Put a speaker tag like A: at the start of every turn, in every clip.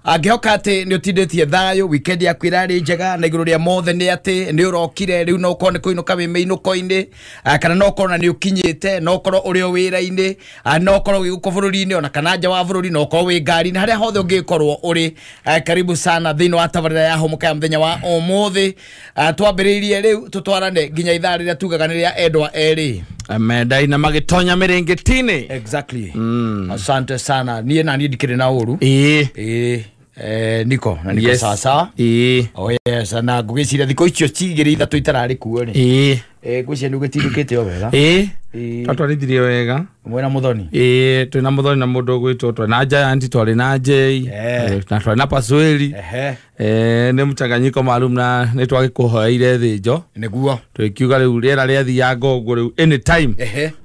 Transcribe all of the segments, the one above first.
A: Angĩhoka atĩ nĩ ũtindĩtie thayũ, weekend yaku ĩrarĩ njega, na igũrũ rĩa mothe nĩ atĩ nĩ ũrokire rĩu, no ũkorwo nĩ kũinũka wĩ mĩinũko-inĩ, kana no ũkorwo na nĩ ũkinyĩte, no ũkorwo ũrĩ o wĩra-inĩ, no ũkorwo wĩ gũkũ bũrũri-inĩ ona kana nja wa bũrũri, no ũkorwo wĩ ngari-inĩ, harĩa hothe ũngĩkorwo ũrĩ. Karibu sana thĩinĩ wa tabarĩra ya Hũmũka ya mũthenya wa ũmũthĩ. Twambĩrĩirie rĩu tũtwarane nginya ithaa rĩrĩa tugaga nĩ rĩa endwa erĩ
B: mendaina magĩtonya mĩrĩngĩti-inĩ.
A: Exactly. Asante sana. Niĩ na niĩ ndikĩrĩ na ũru.
B: Ĩĩ.
A: Ĩĩ, niko na niko.
B: Yes.
A: Sawa sawa.
B: Ĩĩ.
A: Oh yes, na ngũgĩciria thikũ icio cigĩrĩ ithatũ itararĩ kuo rĩ,
B: Ĩĩ.
A: ngwĩciria nĩ ũgĩtindĩkĩte o wega.
B: Ĩĩ.
A: Ĩĩ.
B: Twatwarithirie wega.
A: Mwena mũthoni.
B: Ĩĩ, twĩna mũthoni na mũndũ ũgwĩtwo, twarĩ na Giant, twarĩ na Jay, na twarĩ na Pasweli. Nĩ mchanganyiko maalum na nĩ twagĩkũhoeire thĩnjo.
A: Nĩguo.
B: Twĩkiuga rĩu rĩera rĩathianga ũguo rĩu anytime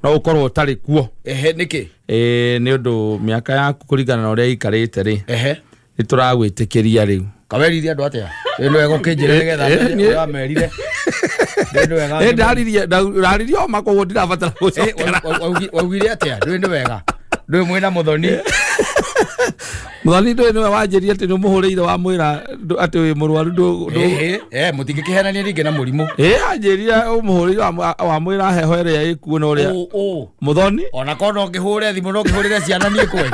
B: no ũkorwo ũtarĩ kuo.
A: Nĩkĩ?
B: Ĩĩ, nĩ ũndũ mĩaka yaku kũringana na ũrĩa ĩikarĩte rĩ, nĩ tũragwĩtĩkĩria rĩu.
A: Kawerire andũ atĩa? Ĩ, nĩ wega ũkĩnjĩra nĩgetha menye ũrĩa wamerire. Nĩ wega.
B: Ĩ, ndaririe ndaririe o ma, koguo ndirabatara gũcokera.
A: Waugire atĩa? Ndũĩ nĩ wega, ndũĩ mwĩna mũthoni.
B: Mũthoni, ndũĩ nĩwe wanjĩria atĩ nĩ ũmũhũrĩire wamwĩra atĩ wĩ mũrwaru
A: Mũtingĩkĩhenania rĩngĩ na mũrimũ.
B: Ĩ, anjĩrire ũmũhũrĩire wamwĩra heho ĩrĩa ĩkuo na ũrĩa
A: Ũ, ũ.
B: Mũthoni.
A: Ona korwo no ngĩhũre thimũ, no ngĩhũrĩre ciana niĩ kweli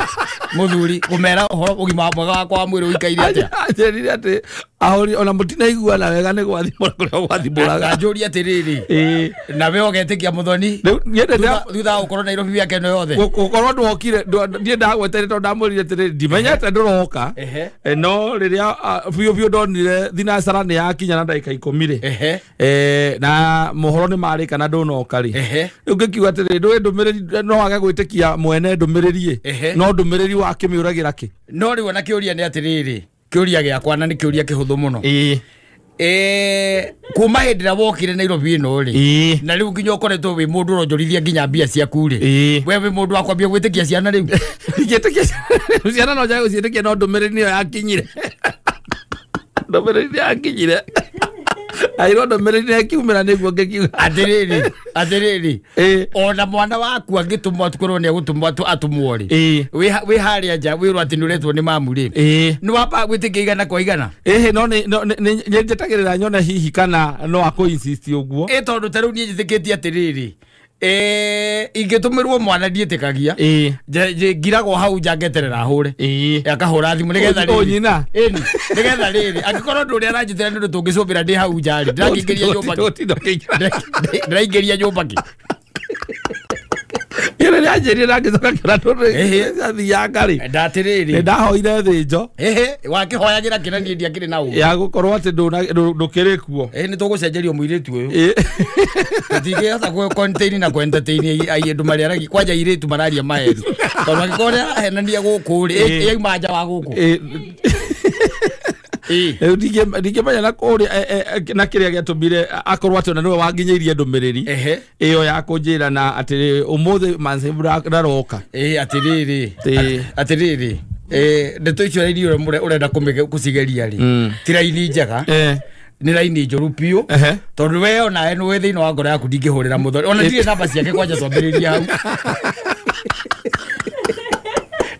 A: mũthuri kũmera ũhoro ũgima mwega wakwa wa mwĩrĩ ũikaire atĩa.
B: Anjĩrire atĩ ahũri ona mũtinaiguana wega nĩ gwathimũra kũrĩa
A: Na
B: gwathimũraga.
A: njũrie atĩrĩrĩ,
B: Ĩ.
A: na we ũgetĩkia mũthoni
B: Rĩu niĩ
A: thutha wa gũkorwo Nairobi mĩaka ĩno yothe?
B: Gũkorwo ndwokire niĩ ndagweterire tondũ ndamwĩrire atĩrĩrĩ, ndimenyete ndũroka. No rĩrĩa biũ biũ ndonire thinacara nĩ yakinya na ndagĩka 10 rĩ, na mohoro nĩ marĩ kana ndũnoka rĩ, rĩu ngĩkiuga atĩrĩrĩ, ndũĩ ndũmĩrĩri no wage gwĩtĩkia mwene ndũmĩrĩri ĩ, no ndũmĩrĩri wakĩmĩũragĩra kĩ?
A: No rĩu ona kĩũria nĩ atĩrĩrĩ, kĩũria gĩakwa na nĩ kĩũria kĩhũthũ mũno.
B: Ĩĩ.
A: Kuma hĩndĩ ĩrĩa wokire Nairobi ĩno rĩ,
B: Ĩĩ.
A: na rĩu nginya ũkoretwo wĩ mũndũ ũronjorithia nginya mbia ciaku rĩ,
B: Ĩĩ.
A: we wĩ mũndũ wa kwambia gwĩtĩkia ciana rĩu?
B: Ingĩtĩkia ciana no njage gũciĩtĩkia, no ndũmĩrĩri nĩyo yakinyire, ndũmĩrĩri nĩyo yakinyire airwo, ndũmĩrĩri nĩyo ĩkiumĩra nĩguo ngĩkiuga.
A: Atĩrĩrĩ, atĩrĩrĩ,
B: Ĩĩ.
A: ona mwana waku angĩtũmwo kwĩrwo nĩ egũtũmwo atũmwo rĩ,
B: Ĩĩ.
A: wĩ harĩa nja wĩrwo atĩ nĩ ũretwo nĩ mamu rĩ,
B: Ĩĩ.
A: nĩ wamba gwĩtĩkia igana kwa igana?
B: Ĩhĩ, no nĩ njetagĩrĩra nyone hihi kana no akũ insist ũguo.
A: Ĩ, tondũ ta rĩu niĩ njĩtĩkĩtie atĩrĩrĩ, ingĩtũmĩrwo mwana ndiĩtĩkagia.
B: Ĩĩ.
A: Ngiragwo hau nja ngeterera hũre.
B: Ĩĩ.
A: Akahũra thimũ nĩgetha
B: Ũ
A: rĩrĩ
B: nyina.
A: Ĩni, nĩgetha rĩrĩ angĩkorwo ũndũ ũrĩa aranjĩtĩra nĩ ũndũ tũngĩcũmbĩra ndĩ hau nja rĩ, ndĩrakĩingĩria nyũmba kĩ?
B: Ũtinda ũkĩingĩra.
A: Ndĩraingĩria nyũmba kĩ?
B: Ĩ, rĩrĩa anjĩrire na ngĩcoka ngĩona ndũrĩ athianga rĩ,
A: Ndatĩrĩrĩ,
B: nĩ ndahoire thĩnjo.
A: Ĩhĩ, wakĩhoyagĩra kĩna niĩ ndiakĩrĩ na ũru
B: Ya gũkorwo atĩ ndũkĩrĩ kuo.
A: Ĩ, nĩ tũgũcenjerio mũirĩtu ũyũ.
B: Ĩ.
A: Tũtingĩhota kũ contain na kũ entertain andũ marĩaragia kwanja airĩtu mararia maeri, tondũ angĩkorwo nĩ arahenania gũkũ rĩ, yauma nja wa gũkũ.
B: Ĩ.
A: Ĩ.
B: Rĩu ndingĩmenya na kũrĩa na kĩrĩa gĩatũmire akorwo atĩ ona nĩwe wanginyĩirie ndũmĩrĩri ĩyo ya kũnjĩra na atĩ ũmũthĩ Mansebu ndaroka.
A: Ĩ, atĩrĩrĩ,
B: Ĩ.
A: atĩrĩrĩ, ndeto icio raini ũrĩa ũrenda kũcigeria rĩ, ti raini njega. Nĩ raini njũru biũ, tondũ we onawe nĩwe thĩinĩ wa ngoro yaku ndingĩhũrĩra mũthoni, ona ndirĩ namba ciake. Kwanja twambĩrĩria hau,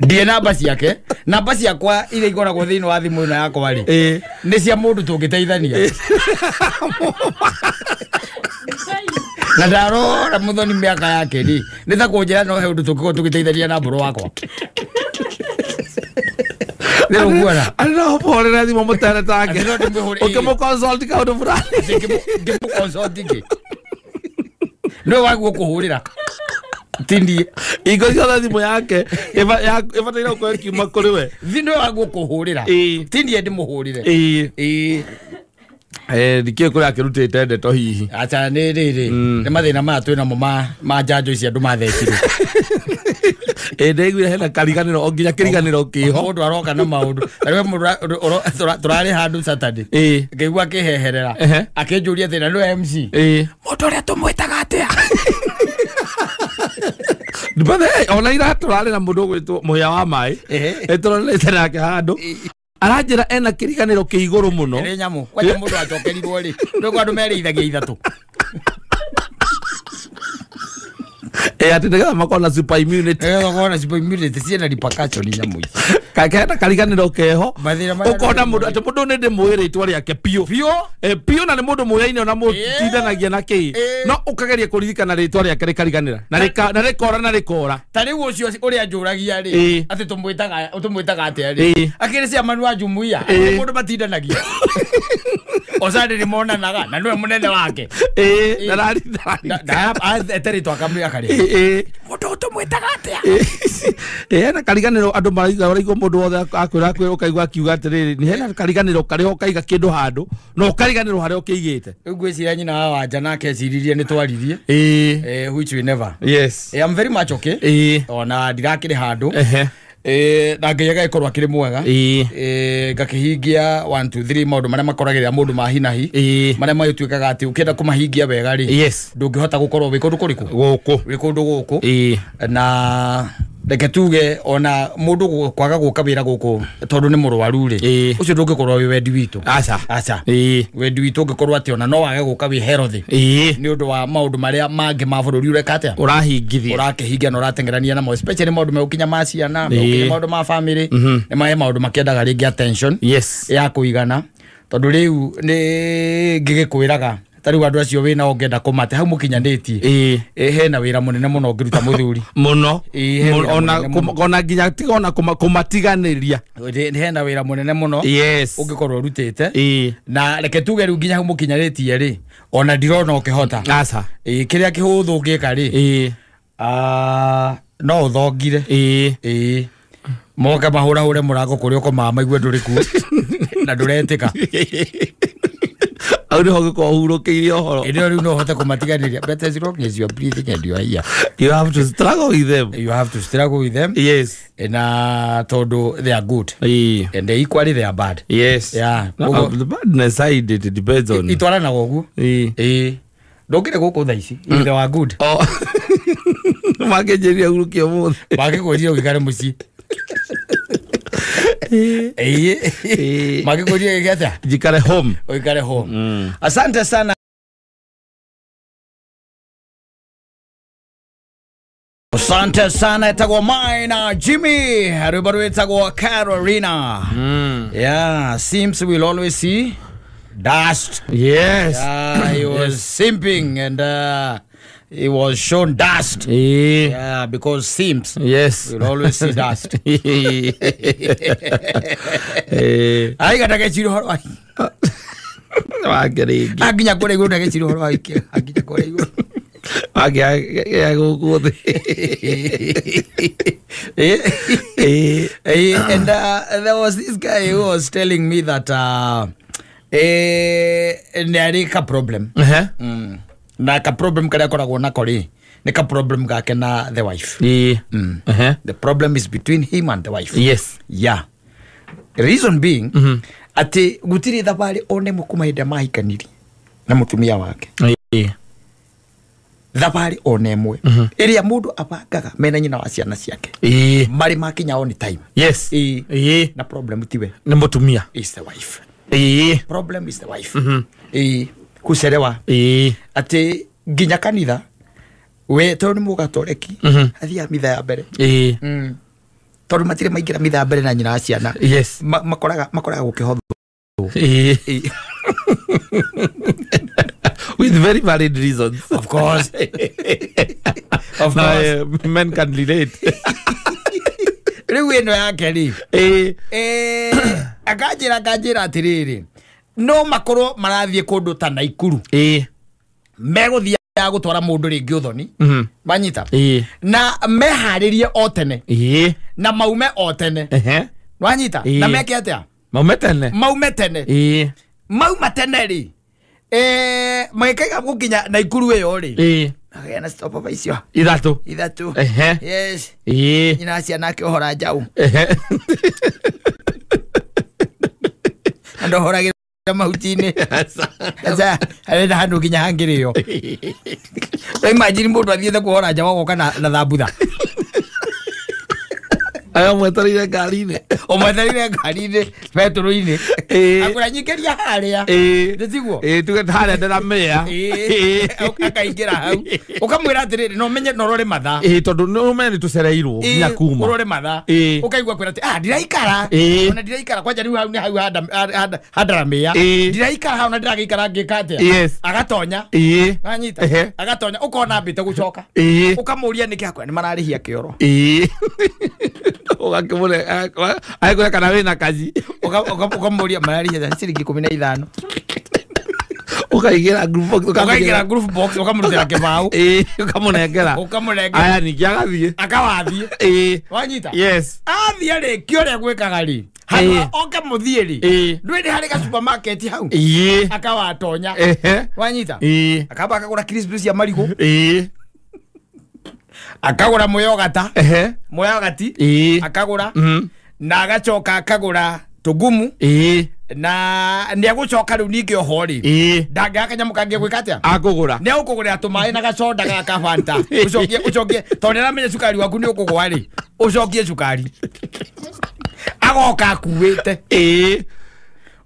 A: ndirĩ namba ciake. Namba ciakwa iria ikoragwo thĩinĩ wa thimũ ĩno yakwa rĩ, nĩ cia mũndũ tũngĩteithania, na ndarora mũthoni mĩaka yake rĩ, nĩ ta kũnjĩra no he ũndũ tũngĩkorwo tũgĩteithania na mbũrũ wakwa nĩ ũguona.
B: Arĩ no ũmũhũrĩre thimũ mũtere take.
A: Atĩ no ndĩmũhũre-
B: Ũkĩmũ consult kaũndũ fulani.
A: Ngĩmũ kĩ nĩwe waguo kũhũrĩra, ti niĩ.
B: Hingo ciothe thimũ yake ĩbataire gũkorwo ĩkiuma kũrĩ we.
A: Thi nĩwe waguo kũhũrĩra, ti niĩ ndĩmũhũrĩre.
B: Ĩĩ.
A: Ĩĩ.
B: Ndikĩũĩ kũrĩa akĩrutĩte ndeto hihi.
A: Acha, nĩ rĩrĩ, nĩ mathĩna maya twĩ namo ma njanjo ici andũ mathecirwo.
B: Ĩ, ndaiguire hena kariganĩro, o nginya kĩriganĩro kĩho.
A: Mũndũ aroka na maũndũ na rĩu mũndũ tũrarĩ handũ Saturday, ngĩigua akĩheherera, akĩnjũria thĩna nĩwe MC, mũndũ ũrĩa tũmwĩtaga atĩa?
B: But hey, ona ira tũrarĩ na mũndũ ũgwĩtwo mũhĩa wa maĩ. Tũronete nake handũ aranjĩra ena kĩriganĩro kĩ igũrũ mũno.
A: Ĩrĩ nyamũ kwanja mũndũ acokerirwo rĩ, nĩ kwa andũ merĩithagia ithatũ.
B: Atĩ nĩgetha makorwo na super immunity.
A: Nĩgetha makorwo na super immunity ciĩna repercussion nyamũ ici.
B: Kena kariganĩro keho.
A: Mathĩna marĩa
B: Ũkona mũndũ atĩ mũndũ nĩ ndĩmũĩ rĩtwa rĩake biũ.
A: Biũ.
B: Biũ na nĩ mũndũ mũyaine ona mũtindanagia na kĩ. No ũkageria kũririkana rĩtwa rĩake rĩkariganĩra. Na rĩkora na rĩkora.
A: Ta rĩu ũcio ũrĩa njũragia rĩ atĩ tũmwĩtaga atĩa rĩ. Akĩrĩ chairman wa jumuiya. Mũndũ matindanagia. Osande nĩ monanaga na nĩwe mũnene wake. Eterĩtwo akamwĩra karĩa. Mũndũ tũmwĩtaga atĩa?
B: Hena kariganĩro andũ maraiga ũraigua mũndũ wothe akwĩra ũkaigua akiuga atĩrĩrĩ nĩ hena kariganĩro karĩa ũkaiga kĩndũ handũ na ũkariganĩrwo harĩa ũkĩigĩte.
A: Rĩu ngwĩciria nyina wa Wanja nake eciririe nĩ twaririe. Which we never.
B: Yes.
A: I'm very much okay. Ona ndirakĩrĩ handũ. Na Ngai agagĩkorwo akĩrĩ mwega. Ngakĩhingia 1 2 3 maũndũ marĩa makoragĩrĩra mũndũ ma hinahi marĩa magĩtuĩkaga atĩ ũkĩenda kũmahingia wega rĩ.
B: Yes.
A: Ndũngĩhota gũkorwo wĩ kũndũ kũrĩkũ?
B: Gũkũ.
A: Wĩ kũndũ gũkũ. Na reke tuge ona mũndũ kwaga gũka wĩra gũkũ tondũ nĩ mũrwaru rĩ ũcio ndũngĩkorwo wĩ wendi witũ.
B: Aca.
A: Aca. Wendi witũ ũngĩkorwo atĩ ona no wage gũka wĩ healthy nĩ ũndũ wa maũndũ marĩa mangĩ ma bũrũri ũreka atĩa?
B: Ũrahingithia.
A: Ũrakĩhingia na ũrateng'erania namo especially maũndũ megũkinya ma ciana, megũkinya maũndũ ma family, nĩ mahe maũndũ makĩendaga rĩngĩ attention.
B: Yes.
A: Ya kũigana tondũ rĩu nĩ ngĩgĩkwĩraga ta rĩu andũ acio wĩna ũngĩenda kũmate hau mũkinyanĩtie hena wĩra mũnene mũno ũngĩruta mũthuri
B: mũno ona nginya tiga ona kũmatiganĩria
A: hena wĩra mũnene mũno.
B: Yes.
A: Ũngĩkorwo ũrutĩte na reke tuge rĩu nginya hau mũkinyanĩtie rĩ ona ndirona ũkĩhota.
B: Aca.
A: Kĩrĩa kĩhũthũ ũngĩka rĩ no ũthongire. Moke mahũrahũre mũrango kũrĩa ũkomaga maigue ndũrĩ kuo na ndũretĩka.
B: Au nĩho ũngĩkorwo ũhurũkĩire ũhoro.
A: Ĩndĩ rĩu no ũhote kũmatiganĩria. But as long as you are breathing and you are here.
B: You have to struggle with them.
A: You have to struggle with them.
B: Yes.
A: Na tondũ they are good. And they equally they are bad.
B: Yes.
A: Yeah.
B: No, the badness side it depends on.
A: Itwaranaga ũguo. Ndũngĩrĩ gũkũ thaa ici. If they were good.
B: Oh. Makĩnjĩrire hurũkie ũmũthĩ.
A: Makĩkwĩrire ũgĩikare mũciĩ. Makĩkwĩrire gĩke atĩa?
B: Jikare home.
A: Ũikare home. Asante sana. Asante sana etagwo Maina Jimmy, rwĩmbo rwĩtagwo Carolina. Yeah, seems we'll always see dust.
B: Yes.
A: Yeah, he was simping and he was shown dust. Yeah, because simps.
B: Yes.
A: We'll always see dust. I got to get you. I got to get you. I And there was this guy who was telling me that nĩ problem. Na ka problem karĩa akoragwo nako rĩ nĩ ka problem gake na the wife. The problem is between him and the wife.
B: Yes.
A: Yeah. Reason being atĩ gũtirĩ thabarĩ one ĩmwe kuma hĩndĩ mahikaniri na mũtumia wake. Thabarĩ one ĩmwe ĩrĩa mũndũ abangaga mena nyina wa ciana ciake marĩ makinya on time.
B: Yes.
A: Na problem tiwe
B: nĩ mũtumia.
A: Is the wife. Problem is the wife. Kucerewa atĩ nginya kanitha we tondũ nĩ mũgatoreki athiaga mitha ya mbere tondũ matirĩ maingĩra mitha ya mbere na nyina wa ciana.
B: Yes.
A: Makoraga gũkĩhothwo.
B: With very valid reasons.
A: Of course. Of course.
B: Men can relate.
A: Rĩu ĩno yake rĩ akanjĩra atĩrĩrĩ no makorwo marathiĩ kũndũ ta Naikuru megũthiaga gũtwara mũndũ rĩngĩ ũthoni manyita na meharĩrie o tene na maume o tene wanyita na meke atĩa?
B: Maume tene.
A: Maume tene. Mauma tene rĩ magĩkaiga gũkinya Naikuru ĩyo rĩ agĩa na stop icio
B: ithatũ.
A: Yes. Nyina ciana akĩohora njaũ andũ horagĩra mahuti-inĩ. Aca arenda handũ nginya hangĩrĩo. Imagine mũndũ athiĩte kuohora njaũ agoka na thambutha.
B: Aya mwetereire ngari-inĩ.
A: Ũmwetereire ngari-inĩ betũrũ-inĩ. Akwĩra nyingĩria harĩa. Nĩtiguo?
B: Tuge harĩa ndĩramĩa.
A: Akaingĩra hau. Ũkamwĩra atĩrĩrĩ, no menye no ũrore mathaa.
B: Tondũ nĩ ũmenye nĩ tũcereirwo nginya kuma.
A: Ũrore mathaa. Ũkaigua kwĩra atĩ ah ndiraikara. Ona ndiraikara kwanja rĩu hau nĩ hau handaramĩa. Ndiraikara hau na ndĩragĩikara ngĩka atĩa. Agatonya. Wanyita. Agatonya ũkona ambĩte gũcoka. Ũkamũria nĩkĩ akwĩra nĩ mararĩhia kĩoro.
B: Ũgakĩmũre agĩkwĩra kana wĩna kaji.
A: Ũkamũria mararĩhia ciringi 15.
B: Ũkaingĩra group box.
A: Ũkaingĩra group box ũkamũrutĩra kĩbaũ.
B: Ũkamũnengera.
A: Ũkamũnengera.
B: Aya ningĩ agathiĩ.
A: Akawathiĩ. Wanyita.
B: Yes.
A: Athiĩ rĩ kĩũrĩa gwĩkaga rĩ. Handũ oke mũthiĩ rĩ. Ndũĩ nĩ harĩ ga supermarket hau. Akawatonya. Wanyita. Akamba akagũra crisps cia marigũ. Akagũra mũyogata. Mũyogati. Akagũra. Na agacoka akagũra tũgumu. Na nĩ agũcoka rĩu ningĩ oho rĩ. Ndangĩaga kanyamũ kangĩ gwĩka atĩa?
B: Akũgũra.
A: Nĩ agũkũgũrĩra tũmaĩ na gacoda ga Fanta. Ũcokie ũcokie tondũ nĩaramenya cukari waku nĩ ũkũgũa rĩ. Ũcokie cukari. Agoka akuĩte.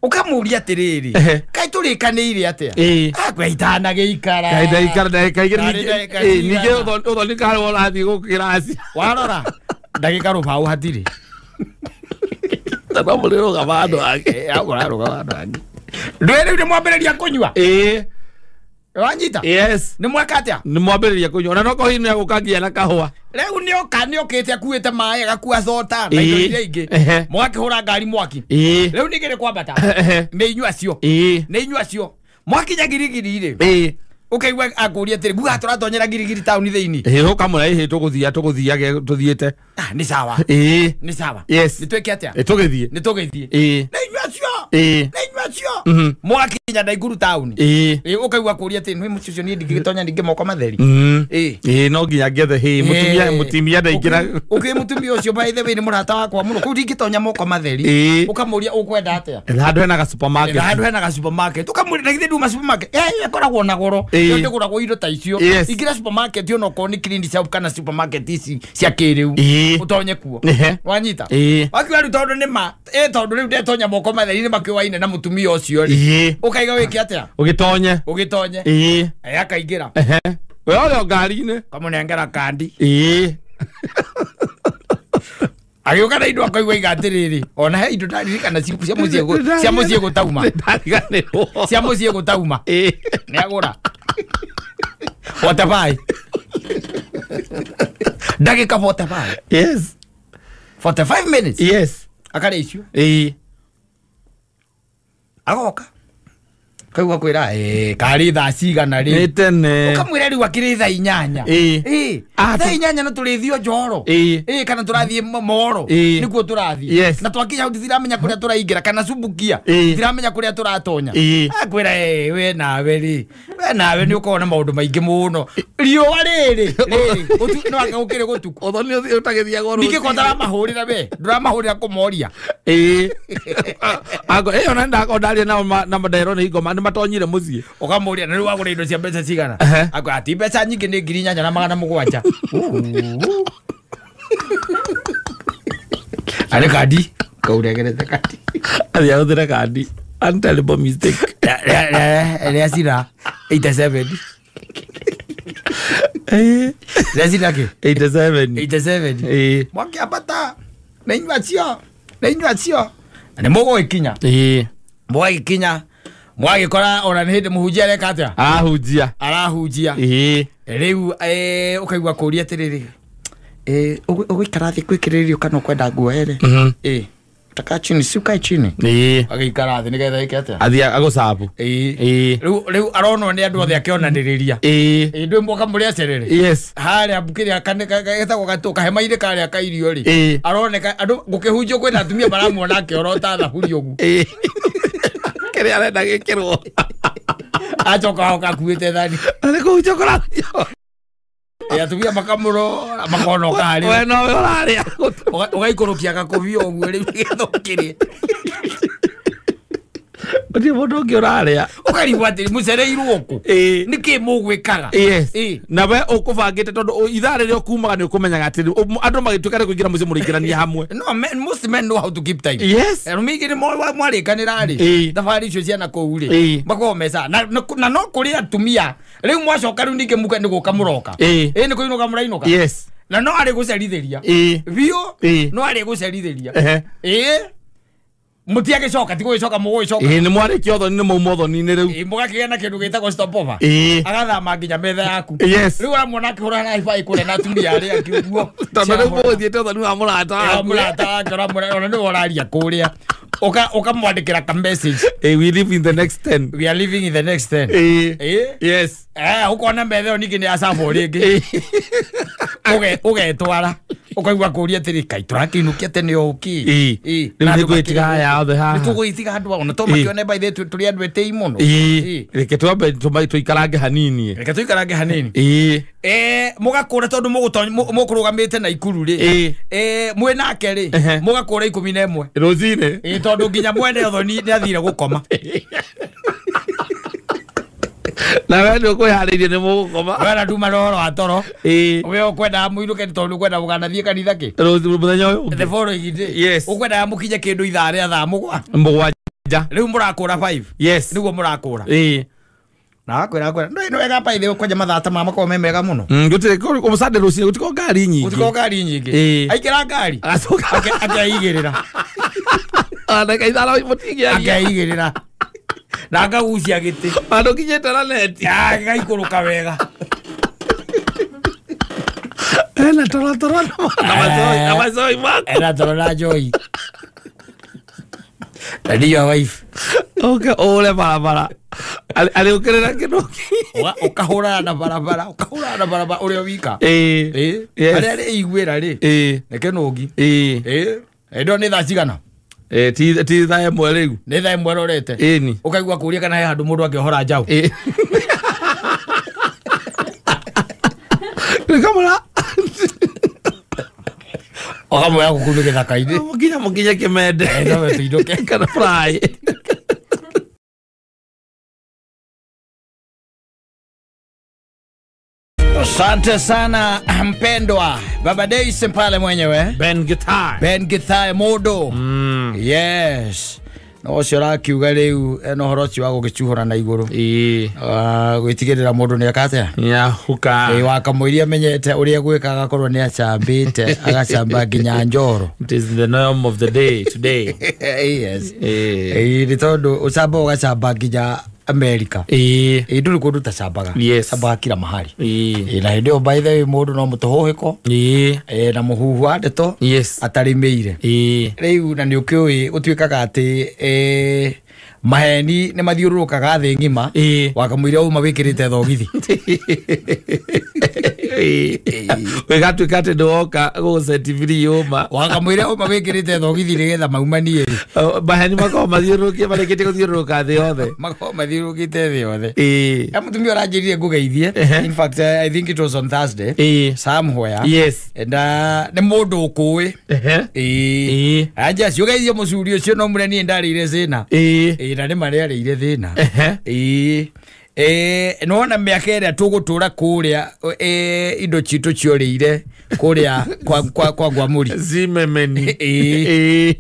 A: Ũkamũria atĩrĩrĩ, kaĩ tũrĩkanĩire atĩa? Akwĩra itanagĩikara.
B: Kaĩ ndaikara ndagĩka igĩrĩ ningĩ ũthoni karĩ ũrathiĩ gũkĩracia.
A: Warora ndagĩka rũbaũ hatirĩ.
B: Tondũ mũrĩrũgama handũ hangĩ.
A: Hau ũrarũgama handũ hangĩ. Ndũĩ rĩu nĩ mwambĩrĩria kũnyua? Wanyita?
B: Yes.
A: Nĩ mweka atĩa?
B: Nĩ mwambĩrĩria kũnyua. Ona no korwo hihi nĩ agũka nginya na kahũa.
A: Rĩu nĩoka nĩokĩte akuĩte maĩ agakua thota na indo iria ingĩ. Mũgakĩhũra ngari mwaki. Rĩu ningĩ nĩ kwambata. Nĩ inyuĩ acio. Nĩ inyuĩ acio. Mwakinya Girigiri rĩ. Ũkaigua akũria atĩrĩ, nguga tũratonyera Girigiri taũni thĩinĩ.
B: Ũkamwĩra ĩhĩ tũgũthiĩ tũgũthiage tũthiĩte.
A: Nĩ sawa. Nĩ sawa.
B: Yes.
A: Nĩ twĩke atĩa?
B: Tũgĩthiĩ.
A: Nĩ tũgĩthiĩ. Nĩ inyuĩ acio. Nĩ inyuĩ acio. Mwakinya Naikuru taũni. Ũkaigua akũria atĩ nĩ mũciĩ ũcio niĩ ndingĩgĩtonya ningĩ moko matheri.
B: No nginya ngethe hĩ mũtumia ndaingĩra.
A: Ũkĩ mũtumia ũcio by the way nĩ mũrata wakwa mũno. Kũu ndingĩtonya moko matheri. Ũkamũria ũkwenda atĩa?
B: Handũ hena ga supermarket.
A: Handũ hena ga supermarket. Ũkamũria na githĩ nduma supermarket. Ĩkoragwo na goro. Ĩyo ndĩgũragwo indo ta icio. Ingĩra supermarket ona okorwo nĩ clean shop kana supermarket ici cia kĩrĩu. Ũtonye kuo. Wanyita. Wakiuga rĩu tondũ nĩ ma tondũ rĩu ndetonya moko matheri nĩ makĩũaine na mũtumia ũcio rĩ. Ũkaiga wĩke atĩa?
B: Ũgĩtonye.
A: Ũgĩtonye. Akaingĩra.
B: We ũrĩ o ngari-inĩ.
A: Kamũnengera kandi. Agĩũka na indo akaigua iga atĩrĩrĩ, ona he indo ndaririkana cia mũciĩ cia mũciĩ gũtauma. Cia mũciĩ gũtauma. Nĩ agũra. 45. Ndagĩka 45.
B: Yes.
A: 45 minutes.
B: Yes.
A: Akarĩa icio. Agoka. Kaigua kwĩra karĩ thaa cigana rĩ.
B: Nĩ tene.
A: Ũkamwĩra rĩu akĩrĩ thaa 8. Thaa 8 no tũrĩthiĩ o Njoro. Kana tũrathiĩ Moro. Nĩkuo tũrathiĩ.
B: Yes.
A: Na twakinya hau tũtiramenya kũrĩa tũraingĩra kana Subukia. Tũtiramenya kũrĩa tũratonya. Akwĩra we nawe rĩ. We nawe nĩ ũkoragwo na maũndũ maingĩ mũno. Riũa rĩrĩ rĩrĩ no anga gũkĩrĩ gũtukũ.
B: Ũthoni ũtagĩthiagwo rũcinĩ.
A: Ningĩ ko ũtaramahũrĩra we. Ndũramahũrĩra kũmoria.
B: Ako ona ndaria nao na nderwo nĩ ingoma nĩ matonyire mũciĩ.
A: Ũkamũria na rĩu wagũra indo cia mbeca cigana? Akwĩra ti mbeca nyingĩ nĩ 8700. Arĩ kandi kauregerete kandi.
B: Athiĩ ahũthĩre kandi. Untellable mistake.
A: Rĩa cira 87. Rĩa cira kĩ?
B: 87.
A: 87. Mwakĩambata na inyuĩ acio. Na inyuĩ acio. Na nĩ mũgũgĩkinya. Mũgagĩkinya. Mwagĩkora ona nĩ hĩndĩ mũhunjia areka atĩa?
B: Arahunjia.
A: Arahunjia. Rĩu ũkaigua kũria atĩrĩrĩ, ũgũikara thĩ gwĩkĩrĩrio kana ũkwenda nguoere? Utakaa chini, si ukae chini. Agĩikara thĩ nĩgetha ĩke atĩa?
B: Athiĩ agũcabu.
A: Rĩu aronwo nĩ andũ othe akĩonanĩrĩria. Ndũĩ mwoka mũrĩ acerere?
B: Yes.
A: Harĩa kĩrĩa getagwo gatũ kahema-inĩ karĩa ka irio rĩ. Aroneka andũ gũkĩhunjio kwĩna atumia maramuona akĩorota thaburi ũguo.
B: Kĩrĩa arenda gĩkĩrwo.
A: Acoka oka akuĩte thani.
B: Nĩ kũhunjio kũrahunjio.
A: Atumia makamũrora makonoka harĩ.
B: We nowe ũrarĩa.
A: Ũgaikũrũkia gakũbia ũguo rĩu nĩgetha ũkĩrĩe.
B: Gũtirĩ mũndũ ũngĩ ũrarĩa.
A: Ũkarigwo atĩrĩ mũcereirwo kũ? Nĩkĩ mũgwĩkaga?
B: Yes. Na we ũkũbangĩte tondũ ithaa rĩrĩa ũkumaga nĩ ũkũmenyaga atĩ andũ magĩtuĩka nĩ kũingĩra mũciĩ mũrĩingĩrania hamwe.
A: No, most men know how to keep time.
B: Yes.
A: Arũme aingĩ nĩ moĩ mwarĩkanĩra rĩ, thabarĩ icio ciana kũu rĩ, makoragwo meca. Na no kũrĩ atumia rĩu mwacoka rĩu ningĩ muka nĩ gũka mũroka. Ĩ nĩ kũinũka mũrainũka.
B: Yes.
A: Na no arĩ gũcerithĩria. Biũ no arĩ gũcerithĩria. Ĩ mũtiagĩcoka ti gũgĩcoka mũgũgĩcoka.
B: Ĩ nĩ mwarĩkia ũthoni nĩ mauma ũthoni-inĩ rĩu.
A: Ĩ mũgakĩgĩa na kĩndũ gĩtagwo stopover. Agathama nginya metha yaku.
B: Yes.
A: Rĩu ũramuona akĩhũra na high five kũrĩa na atumia arĩa angĩ ũguo.
B: Tondũ rĩu mũgũthiĩte ũthoni wa mũrata waku.
A: Mũrata wake ũramwĩra ona nĩwe ũraria kũrĩa. Ũkamwandĩkĩra ka message.
B: We live in the next 10.
A: We are living in the next 10.
B: Yes.
A: Ũkona metha ĩyo ningĩ nĩ yacabwo rĩngĩ. Ũgetwara. Ũkaigua kũũria atĩrĩ kai tũrakĩinũkia tene o kĩ.
B: Rĩu nĩ ngũgĩtiga aya othe haha.
A: Nĩ tũgũgĩtiga andũ ona to makĩone by the way tũrĩ andũ etĩi mũno.
B: Reke twambe tũikarange hanini.
A: Reke tũikarange hanini. Mũgakũra tondũ mũkũrũgamĩte na Ikuru rĩ. Mwĩ nake rĩ mũgakũra 11.
B: Rũcinĩ.
A: Tondũ nginya mwene ũthoni nĩ athire gũkoma.
B: Na we nĩ ũkwĩharĩirie nĩ mũgũkoma.
A: We na nduma na ũhoro wa toro. We ũkwendaga mũinũke tondũ ũkwendaga mũkanathiĩ kanitha kĩ?
B: Mũthenya ũyũ ũngĩ.
A: The following day.
B: Yes.
A: Ũkwendaga mũkinye kĩndũ ithaa rĩa thaa
B: mũgwanja.
A: Rĩu mũrakũra 5.
B: Yes.
A: Nĩguo mũrakũra. Na wakwĩra nĩ wega by the way kwanja mathaa ta maya makoragwo me mega mũno.
B: Gũtirĩ kũ Sunday rũcinĩ gũtikoragwo ngari nyingĩ.
A: Gũtikoragwo ngari nyingĩ. Aikĩra ngari.
B: Agacoka
A: akeigĩrĩra.
B: Ndagĩka ithano mũtingĩaria.
A: Akeigĩrĩra. Na akagucia gĩtĩ.
B: Handũ kinyĩte na neti.
A: Gĩgaikũrũka wega.
B: Ena toro toro na macoi maku.
A: Ena toro na njoi. Na ndiyo wife.
B: Ũke ũhũre barabara. Arĩũkĩrĩra kĩndũ
A: ũkahũrana na barabara, ũkahũrana na barabara ũrĩa wika. Harĩa arĩiguĩra rĩ, nĩ kĩnũngi. Ĩndo nĩ thaa cigana?
B: Ti thaa ĩmwe rĩu.
A: Nĩ thaa ĩmwe rorete.
B: Ĩni.
A: Ũkaigua kũũria kana he handũ mũndũ angĩohora njaũ.
B: Kamũra.
A: Ũkamwĩra gũkũ nĩ gĩthaka-inĩ.
B: Mũkinya mũkinye kĩmende.
A: No tũinũke.
B: Kana fry.
A: Asante sana mpendwa Baba Daisy pale mwenyewe
B: Ben Githae.
A: Ben Githae modo. Yes. No ũcio ũrakiuga rĩu ena ũhoro ũcio wa gũgĩcuhũra na igũrũ. Gwĩtigĩrĩra mũndũ nĩ eka atĩa?
B: Nĩahuka.
A: Wakamũiria amenyete ũrĩa gwĩka agakorwo nĩ acambĩte agacamba nginya njoro.
B: It is the norm of the day today.
A: Yes. Nĩ tondũ ũcamba ũgacamba nginya America. Ndũrĩ kũndũ ũtacambaga.
B: Yes.
A: Cambaga kila mahali. Na hĩndĩ ĩyo by the way mũndũ no mũtũhũhĩko. Na mũhuhu wa ndeto.
B: Yes.
A: Atarĩmĩire. Rĩu na nĩ ũkĩũĩ gũtuĩkaga atĩ maheni nĩ mathiũrũrũkaga thĩ ng'ima. Wakamũira uma wĩkĩrĩte thogithi.
B: Wĩgatuĩka atĩ ndĩwoka gũgũcetibiri ũma.
A: Wakamũira uma wĩkĩrĩte thogithi nĩgetha maumanie.
B: Maheni makoragwo mathiũrũrũkĩte marĩkĩtie gũthiũrũrũka thĩ yothe.
A: Makoragwo mathiũrũrũkĩte thĩ yothe. Mũtumia ũranjĩrire ngũgeithie. In fact, I think it was on Thursday. Somewhere.
B: Yes.
A: Na nĩ mũndũ ũkũĩ. Anja ciũgeithie mũcuri ũcio no mũre niĩ ndarĩire thĩna. Na nĩ marĩa arĩire thĩna. Nĩwona mĩaka ĩrĩa tũgũtũra kũrĩa indo citũ ciorĩire kũrĩa kwa Ngwamũri.
B: Zimemeni.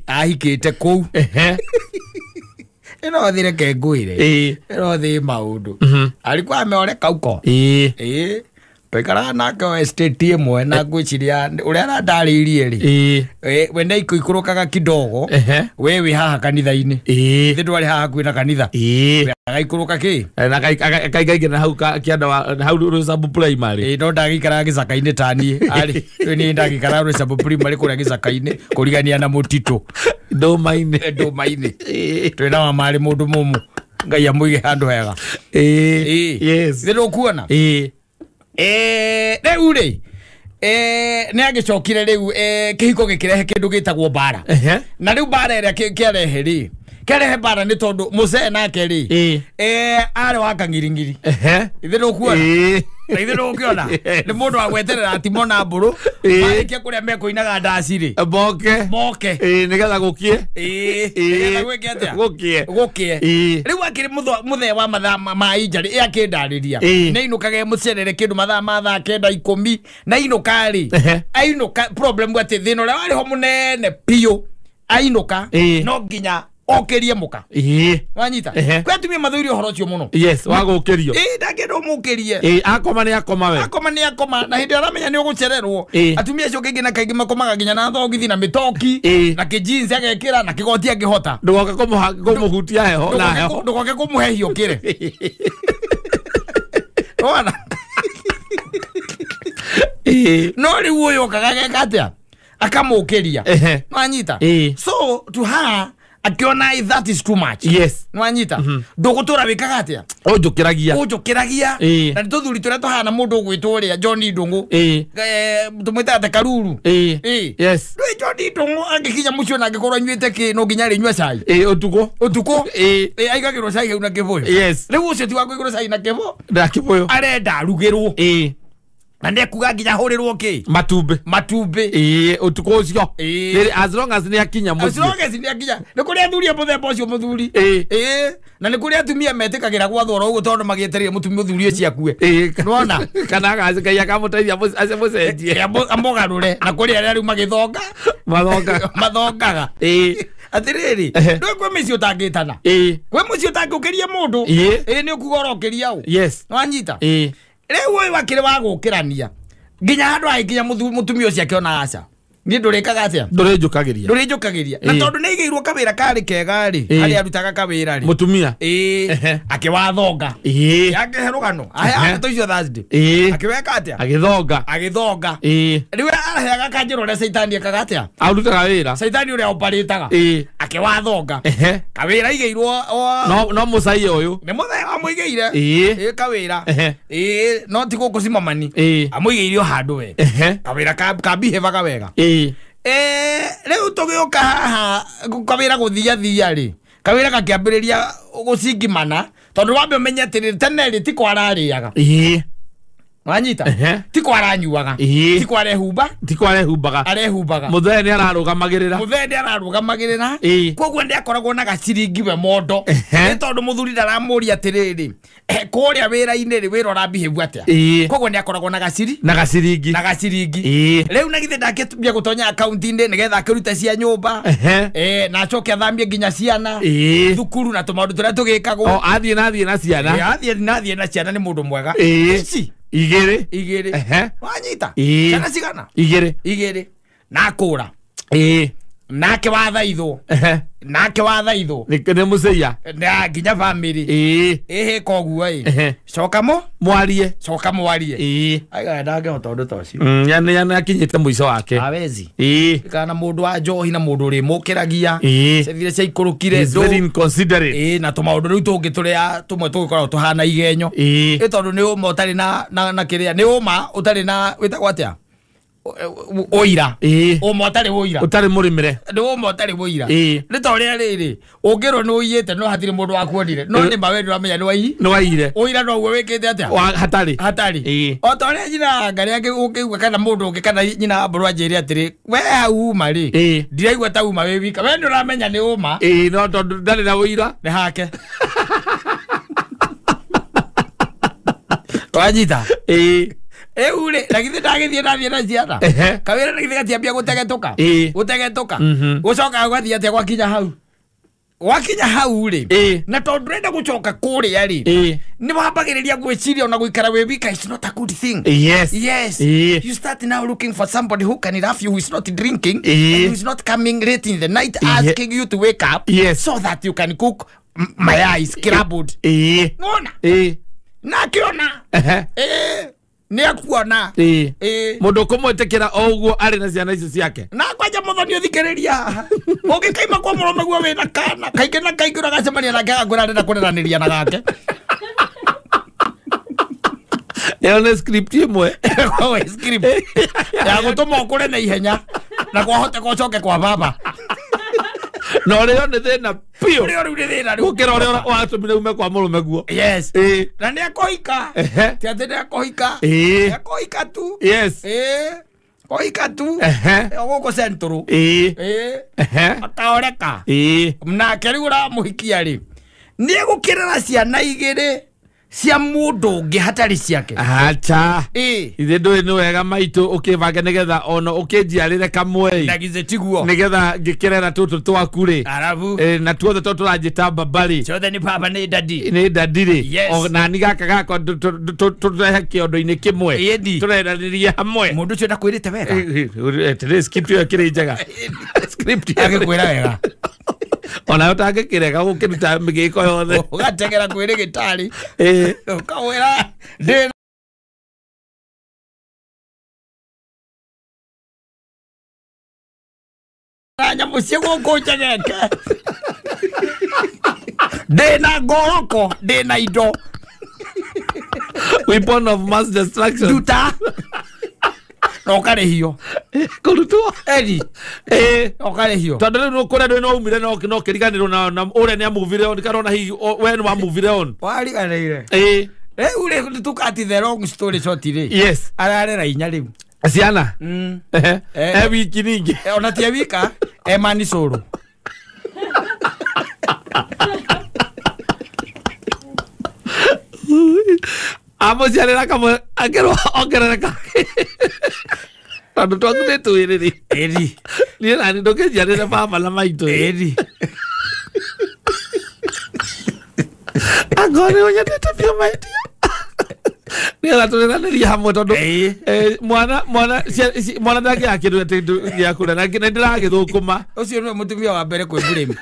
A: Ahikĩte kũu. Ĩno thĩ reke ngwĩre. Ĩno thĩ maũndũ. Alikuwa ameoleka huko. Twaikaraga nake o estate ĩmwe na ngwĩciria ũrĩa arandarĩirie rĩ, we nĩ aikũikũrũkaga kidogo, we wĩ haha kanitha-inĩ. Ithe ndwarĩ haha hakuhĩ na kanitha. Agaikũrũka kĩ?
B: Na akaingaingĩra hau kĩanda wa hau Rũcabu Primary.
A: No ndagĩikaraga gĩcaka-inĩ ta niĩ. Arĩ, niĩ ndagĩikaraga Rũcabu Primary kũrĩa gĩcaka-inĩ kũrigania na mũtitũ.
B: Ndũma-inĩ.
A: Ndũma-inĩ. Twĩna mama arĩ mũndũ mũmũ. Ngai amũige handũ hega.
B: Yes.
A: Nĩ ndũkuona? Rĩu rĩ, nĩ agĩcokire rĩu kĩhiko gĩkĩrehe kĩndũ gĩtagwo mbara. Na rĩu mbara ĩrĩa kĩarehe rĩ, kĩarehe mbara nĩ tondũ mũcee nake rĩ, arĩ wa kang'iring'iri. Ithe ndũkuona? Ithe ndũkĩona? Nĩ mũndũ wa gweterera atimo na mbũrũ, marĩkia kũrĩa mekũinaga ndaci rĩ.
B: Moke.
A: Moke.
B: Nĩgetha gũkie.
A: Nĩgetha gwĩke atĩa?
B: Gũkie.
A: Gũkie. Rĩu Akiri muthe wa mathaa ma injari akindarĩria nĩ ainũkage mũcerere kĩndũ mathaa ma thaa 9 10 na ainũka rĩ ainũka problem atĩ thĩna ũrĩa warĩ ho mũnene biũ ainũka no nginya okirie muka wanyita kwi atumia mathuire uhoro ucio muno.
B: Yes, wa gukirio
A: ndangĩenda ũmũkĩrie
B: akoma nĩ akoma we
A: akoma nĩ akoma na hĩndĩ aramenya nĩ ũgũcererwo atumia acio kaingĩ na kaingĩ makomaga nginya na thogithi na mĩtoki na kĩjeans agekĩra na kĩgoti angĩhota
B: ndũgoke kũmũhutia heho na heho
A: ndũgoke kũmũhehia ũkĩre wona no rĩu ũyũ okaga ageka atĩa akamũkĩria nwanyita. So to her akiona that is too much.
B: Yes.
A: Nwanyita. Ndugutura wikaga atia?
B: Unjukiragia.
A: Unjukiragia. Na nituthuri turia tuhana mundu ugwitwo uria John Ndungu. Tumwitaga ta Karuru.
B: Yes.
A: Ndui John Ndungu angikinya mucio na angikorwo anyuite ki no nginya arinyua cai.
B: Utuko.
A: Utuko. Aigagirwo cai hau na kibuyu.
B: Yes.
A: Riu ucio ti wa kuigirwo cai na kibuyu.
B: Na kibuyu.
A: Arenda arugirwo. Na ndekuga nginya hurirwo ki
B: matumbi
A: matumbi
B: utuko ucio as long as ni akinya mucio
A: as long as ni akinya ni kuri athuri a muthemba ucio muthuri na ni kuri atumia metikagira gwathwo ro uguo tondu magietereire mutumia muthuri ucio akue nona
B: kana agacikai akamuteithia amucenjie
A: amugarure na kuri aria riu magithonga mathongaga atiriri ndwe kwi mici utangitana kwi muci utangiukiria mundu ni ukuga orokiria u
B: yes
A: nwanyita riu uyu akiri wa gukirania nginya handu agikinya mutumia ucio akiona aca ni ndurikaga atia ndurinjukagiria na tondu ni igirwo kawira kari kega ri ari arutaga kawira ri
B: mutumia
A: akiwathonga yakehe rugano aheaga tuicio Thursday akiweka atia agithonga riu araheaga kanjira uria caitani ekaga atia
B: arutaga wira
A: caitani uria oparitaga akiwathonga kawira igirwo
B: no mucai uyu
A: ni muthee amuigeire kawira no ti guku cimamani amuigeire o handu we kawira kambihevaga wega riu tugiuka haha kawira guthia thia ri kawira gakiambiriria gucingimana tondu wambe umenye atiri tene ri ti kwarariaga wanyita ti kwaranyuaga ti kwarehumba
B: ti kwarehumbaga
A: arehumbaga
B: muthee ni ararugamagirira
A: koguo ndi akoragwo na gaciringi we mondo ni tondu muthuri ndaramuria atiriri kuria wira-ini ri wira urambihĩbu atia koguo ni akoragwo na gaciri
B: na gaciringi
A: riu na githe ndakĩambia gutonya akaunti-inĩ nigetha akĩrute cia nyũmba na acoke athamie nginya ciana thukuru na tũmaũndũ tũrĩa tũgĩkagwo
B: athiĩ na ciana
A: athiĩ na ciana nĩ mũndũ mwega ici igiri wanyita ciana cigana igiri na kura nake wathaithwo
B: ni muceia
A: na nginya family ĩhĩ koguo coka
B: mwarie
A: aiga ndangĩhota ũndũ ta ũcio
B: yani akinyĩte mũico wake
A: awezi kana mũndũ wa njohi na mũndũ ũrĩmũkĩragia cethire ciaikũrũkire
B: very inconsiderate
A: na tũmaũndũ rĩu tũngĩ tũrĩa tũmwe tũgĩkoragwo tũhana igenyo ĩ tondũ nĩ ũma ũtarĩ na kĩrĩa nĩ ũma ũtarĩ na wĩtagwo atĩa ũira ũma ũtarĩ ũira
B: ũtarĩ mũrĩmĩre
A: nĩ ũma ũtarĩ ũira nĩ ta ũrĩa rĩrĩ ũngĩrwo nĩ ũiyĩte no hatirĩ mũndũ wakuonire no nĩ ma we nĩũramenya nĩ
B: waiyire
A: ũira noguo wĩkĩte atĩa
B: hatarĩ
A: o ta ũrĩa nyina Ngarĩ ũngĩigua kana mũndũ ũngĩ kana nyina wa Mbũrũ anjĩre atĩrĩ we hau uma rĩ ndiraigua ta uma wĩ wika we nĩ ũramenya nĩ ũma
B: no tondũ ndarĩ na ũira
A: nĩ hake wanyita riu ri na githĩ ndagĩthiĩ nathiĩ na ciana kawĩra na githĩ gatiambia gũtegetũka gũcoka gũgathiĩ atĩa gwakinya hau rĩ na tondũ ndũrenda gũcoka kũrĩa rĩ nĩ wambagĩrĩria gwĩciria ona gũikara wĩ wika is not a good thing.
B: Yes.
A: Yes. You start now looking for somebody who can love you, who is not drinking and who is not coming late in the night asking you to wake up so that you can cook mayai scrambled. Nona na akiona ni akuona
B: mundu kumwitikira o uguo ari na ciana icio ciake
A: na kwanja muthoni uthikiriria ungikaima kwa murume guo wina kana kaingi na kaingi uragacemania nake agakwira arenda kũreranĩria na gake
B: ĩyo nĩ script ĩmwe
A: script ya gũtũma ũkũre na ihenya na kwahoteka ũcoke kwa baba
B: na ũrĩo nĩ thĩna biũ
A: ũrĩo rĩu nĩ thĩna rĩu
B: gũkĩra ũrĩa watũmire ume kwa mũrũme guo.
A: Yes. Na nĩ akũhika ti atĩ nĩ akũhika nĩ akũhika tu.
B: Yes.
A: Kũhika tu gũkũ Central akaoreka nake rĩu ũramũhikia rĩ Nĩ egũkĩrera ciana igĩrĩ cia mũndũ ũngĩ hatarĩ ciake.
B: Acha.
A: Ĩ.
B: Ithe ndũĩ nĩ wega maitũ ũkĩbange nĩgetha ona ũkĩnjiarĩre kamwe.
A: Na githĩ tiguo.
B: Nĩgetha ngĩkĩrera tũtũ twaku rĩ.
A: Arabu.
B: Na tuothe tondũ tũranjĩta baba rĩ.
A: Ciothe nĩ baba nĩ dadi.
B: Nĩ dadi rĩ.
A: Yes.
B: Ona ni gaka gakwa tũrehe kĩondo-inĩ kĩmwe.
A: Ĩni.
B: Tũreranĩrie hamwe.
A: Mũndũ ũcio ndakwĩrĩte wega.
B: Atĩrĩ script ĩyo ĩkĩrĩ njega. Script ĩyo.
A: Agĩkwĩra wega.
B: Ona ũtangĩkĩrega gũkĩruta mĩgĩko yothe.
A: Ũgategera kwĩ rĩgĩtarĩ. Ũkawĩra ndĩ na nyamũ cia gũkũ njegeke. Ndĩ na ngoroko, ndĩ na indo.
B: Weapon of mass destruction.
A: Nduta. Na ũkarĩhio.
B: Kũrutwo.
A: Eri. Ũkarĩhio.
B: Tondũ rĩu kũrĩa ndũĩ no umire no kĩriganĩrwo na ũrĩa nĩ amuvire on kana ona hihi we nĩ wamuvire on.
A: Wariganĩire. Rĩu rĩ tukati the long story short rĩ.
B: Yes.
A: Ararera inya rĩu.
B: Ciana. E wiki ningĩ.
A: Ona ti e wika, e mani cũrũ.
B: Amũciarĩra kamwe akĩrwo ongerere kangĩ. Tondũ twaku nĩ twĩrĩ rĩ.
A: Ĩri.
B: Niĩ nani ndũkĩnjiarĩre baba na maitũ.
A: Ĩri.
B: Angorwo nĩ ũnyendete biũ maitia. Nĩgetha tũreranĩrie hamwe tondũ mwana mwana mwana ndangĩaga kĩndũ atĩ gĩa kũrĩa na nĩ ndĩragĩthũkũma.
A: Ũcio nĩwe mũtumia wa mbere kwĩ blame.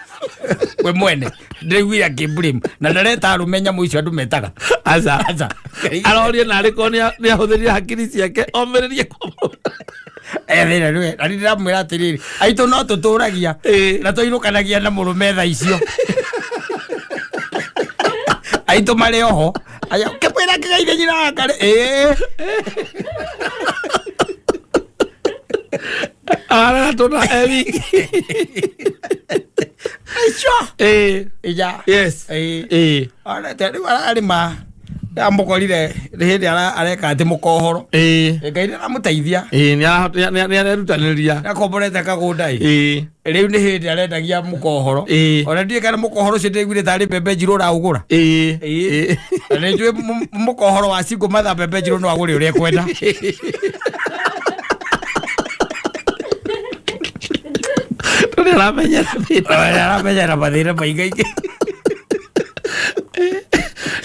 A: We mwene ndĩraiguire akĩ blame na ndareta arũme nyamũ icio andũ metaga.
B: Aca.
A: Aca.
B: Arorie narĩ korwo nĩ ahũthĩrire hakiri ciake omĩrĩrie kwa mũndũ.
A: Ethĩra nĩwe na nĩ ndĩramwĩra atĩrĩrĩ aitũ no tũtũragia na tũinũkanagia na mũrũme thaa icio. Aitũ marĩ oho. Aya kĩmwĩra kĩgeithie nyina wa karĩ.
B: Arara tũna e wiki.
A: Aicio. Ija.
B: Yes.
A: Rĩu ararĩma ndamũkorire hĩndĩ areka atĩ mũkohoro. Ngai nĩ aramũteithia.
B: Nĩ arerutanĩria.
A: Nĩakomborete kagũnda ĩ. Rĩu nĩ hĩndĩ arendagia mũkohoro. Ona ndiũĩ kana mũkohoro ũcio ndĩraiguire tarĩ mbembe njirũ ũraũgũra. Na nĩ njũĩ mũkohoro wa single mother mbembe njirũ no agũre ũrĩa ekwenda.
B: Tondũ nĩaramenyera thĩna.
A: Nĩaramenyera mathĩna maingaingĩ.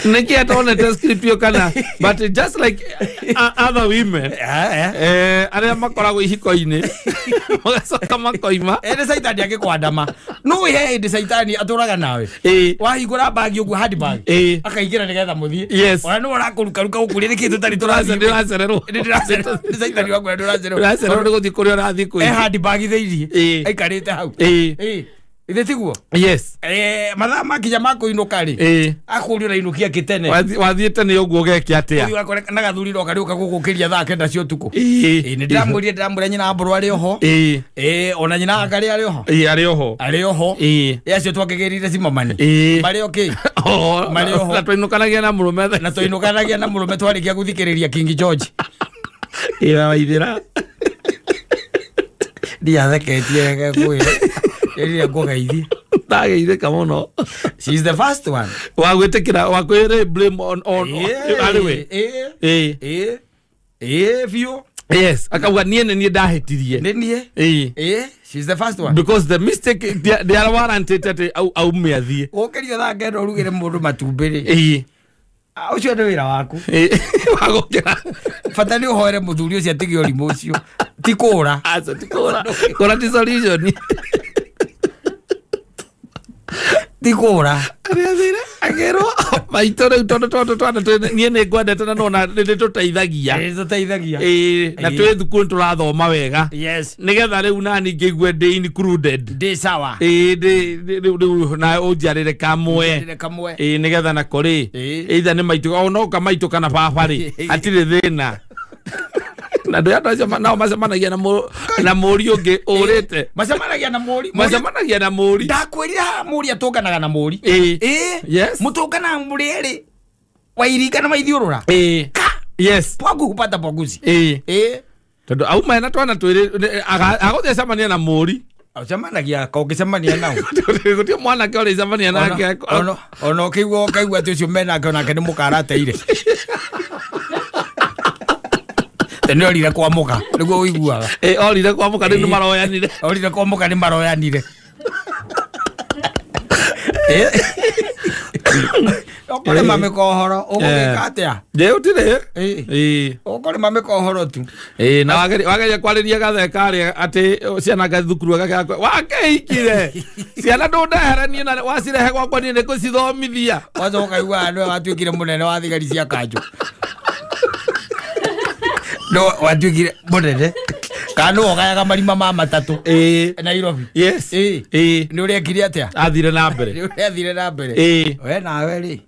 B: Nĩkĩ atonete script ĩyo kana but just like other women arĩa makoragwo ihiko-inĩ magacoka makoima.
A: Nĩ caitani agĩkwandama. No he hĩndĩ caitani atũraga nawe. Wahingũra bagi ũguo handbag. Akaingĩra nĩgetha mũthiĩ.
B: Yes.
A: Ona nĩwe ũrakũrukaruka gũkũ nĩkĩ tũtarĩ tũrathiĩ.
B: Ndĩracererwo.
A: Nĩ caitani wakwĩra ndũracererwo.
B: Ndũracererwo nĩ gũthiĩ kũrĩa ũrathiĩ kwĩ.
A: Handbag thĩiniĩ. Aikarĩte hau. Ithe tiguo?
B: Yes.
A: Mathaa makinya ma kũinũka rĩ. Akũria ũrainũkia kĩ tene.
B: Wathiĩte nĩ ũguo ũgeke atĩa?
A: Ũthiĩ ũgakore na gathuri roka rĩũka gũgũkĩria thaa 9 cia ũtukũ. Nĩ ndĩramwĩrire ndĩramwĩra nyina wa Mbũrũ arĩ oho. Ona nyina wa Ngarĩ arĩ oho.
B: Arĩ oho.
A: Arĩ oho. Acio twakĩgĩrire cimamani. Marĩ o kĩ? Marĩ oho.
B: Na twainũkanagia na mũrũme.
A: Na twainũkanagia na mũrũme twarĩkia gũthikĩrĩria King George.
B: Waithĩra.
A: Ndiatheketie kwĩra. Ĩrĩa ngũgeithie.
B: Ndageithĩka mũno.
A: She is the first one.
B: Wa gwĩtĩkĩra wa kwĩrĩ blame on arĩ we.
A: Biũ.
B: Yes, akauga niĩ nĩ niĩ ndahĩtirie.
A: Nĩ niĩ. She is the first one.
B: Because the mistake they are warranted atĩ aume athiĩ.
A: Gũkĩrio thaa 9 ũrugĩre mũndũ matumbĩ rĩ. Ũcio nĩ wĩra waku.
B: Wa gũkĩra.
A: Bata nĩ ũhoere mũthuri ũcio atige ũrimũ ũcio. Ti kũra.
B: Aca ti kũra. Kũra ti solution.
A: Ti kũra.
B: Arĩathire akĩrwo maitũ rĩu tondũ twana niĩ nĩ ngwendete na nona nĩ tũteithagia.
A: Nĩ tũteithagia.
B: Na twĩ thukuru nĩ tũrathoma wega.
A: Yes.
B: Nĩgetha rĩu nani ngĩigue ndĩ included.
A: Ndĩ sawa.
B: Rĩu na ũnjiarĩre kamwe. Nĩgetha nako rĩ either nĩ maitũ ona oka maitũ kana baba rĩ hatirĩ thĩna. Na andũ acio nao macemanagia na mũri ũngĩ ũrĩte.
A: Macemanagia na mũri.
B: Macemanagia na mũri.
A: Ndakwĩrire haha mũri atũnganaga na mũri.
B: Yes.
A: Mũtũnganaga mũrĩ erĩ. Wairika na maithiũrũra. Ka.
B: Yes.
A: Pwagu hupata pwaguzi.
B: Tondũ auma ena twana twĩrĩ agũthiĩ acemania na mũri.
A: Ũcemanagia ka ũngĩcemania nao.
B: Gũtirĩ mwanake ũrĩcemania nake.
A: Ona ũkĩigua ũkaigua atĩ ũcio menake onake nĩ mũkarateire. Nĩ orire kwa mũka nĩguo ũiguaga.
B: Orire kwa mũka rĩu nĩ maroyanire.
A: Orire kwa mũka nĩ maroyanire. Ũkũrĩma mĩkohoro ũgũgĩka atĩa?
B: Ĩ ũtirĩ.
A: Ũkũrĩma mĩkohoro tu.
B: Na wageria kwarĩria gathe karĩa atĩ ciana thukuru gakwa wakĩhikire. Ciana ndũndeheranie na wacirehe gwakwa niĩ nĩngũcithomithia.
A: Wacoka ũkaigua nĩwe watuĩkire mũnene wa thigari cia kanjũ. No watuĩkire mũnene kana nĩwe ũgayaga marima ma matatũ Nairobi.
B: Yes.
A: Nĩ ũrĩa ekire atĩa?
B: Athire na mbere.
A: Nĩ ũrĩa athire na mbere. We nawe rĩ.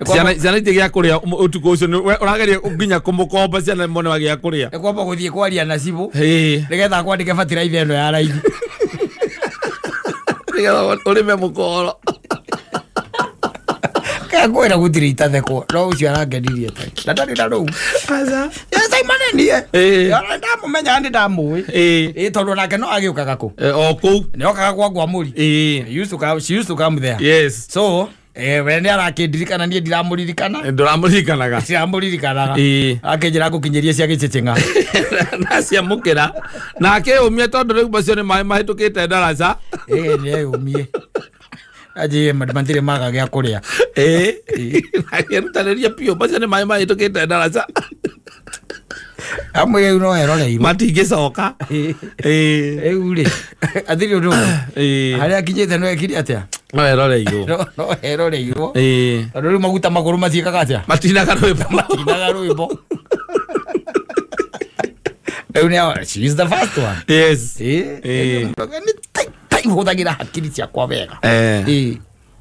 B: Ciana itigĩa kũrĩa ũtukũ ũcio ũrageria nginya kũmũkomba ciana mone wagĩa kũrĩa.
A: Nĩ kwamba gũthiĩ kwaria na cibũ nĩgetha akwandĩke bataraitha ĩno ya raithi.
B: Nĩgetha ũrĩme mũkoro.
A: Kwĩra gũtirĩ itathekwo no ũcio arangenirie ta na ndarĩ na rũu.
B: Aca.
A: Saimanenie. Ndamũmenya nĩ ndamũĩ. Tondũ nake no agĩũkaga kũ?
B: O kũu.
A: Nĩ okaga kwa Ngwamũri. She used to come there.
B: Yes.
A: So we nĩ arakĩndirikana niĩ ndiramũririkana.
B: Ndũramũririkanaga.
A: Ndiramũririkanaga. Akĩnjĩra ngũkinyĩrie cia gĩcĩcĩng'a.
B: Na ciamũkĩra. Na akĩyũmia tondũ rĩu macio nĩ maĩ mahĩtũkĩte ndaraca.
A: Nĩ eyũmie. Aje matirĩ maga gĩa kũrĩa.
B: Akĩrutanĩria biũ macio nĩ maĩ mahĩtũkĩte ndaraca.
A: Amwe rĩu no eroreirwo.
B: Matingĩcoka.
A: Rĩu rĩ athiri ũndũ harĩa akinyĩte no ekire atĩa?
B: No eroreirwo.
A: No eroreirwo. Tondũ rĩu maguta magũrũ matiĩkaga atĩa?
B: Matinaga rwĩmbo.
A: Matinaga rwĩmbo. Rĩu nĩ she is the first one.
B: Yes.
A: Nĩ hũthagĩra hakiri ciakwa wega.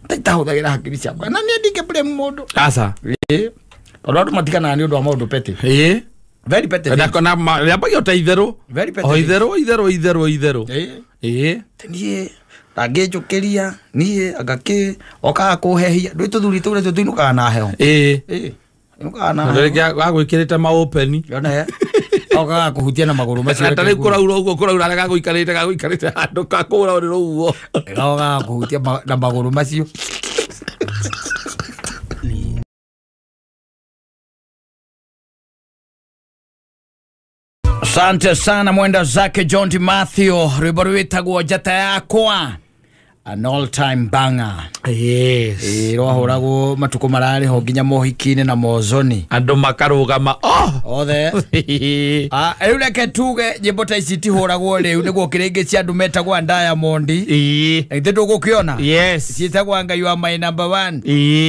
A: Hũthagĩra hakiri ciakwa na niĩ ndingĩ blame mũndũ.
B: Aca.
A: Tondũ andũ matiganaga nĩ ũndũ wa maũndũ petty. Very petty.
B: Na rĩambagia ta itherũ.
A: Very petty.
B: O itherũ itherũ itherũ itherũ.
A: Niĩ ndangĩnjũkĩria niĩ anga kĩ okaga kũhehia ndũĩ tũthuri tũu natuo tũinũkaga na heho. Inũkaga na heho.
B: Gagwĩkĩrĩte maũpeni.
A: Okaga kũhutia na magũrũ macio.
B: Na tarĩu kũraura ũguo kũraura arĩa gagũikarĩte handũ kakũra ũrĩrĩ ũguo.
A: Okaga kũhutia na magũrũ macio. Asante sana mwenda zake John T. Matthew, rwĩmbo rwĩtagwo Njata Yakwa, an all time banger.
B: Yes.
A: Rwahũragwo matukũ mararĩ ho nginya mohiki-inĩ na mozoni.
B: Andũ makarũgama
A: othe. Rĩu reke tuge nyĩmbo ta ici itihũragwo rĩu nĩguo kĩrĩngĩ cia andũ metagwo Diamond. Ithe ndũgũkĩona?
B: Yes.
A: Ciĩtagwo Ngai wa my number one.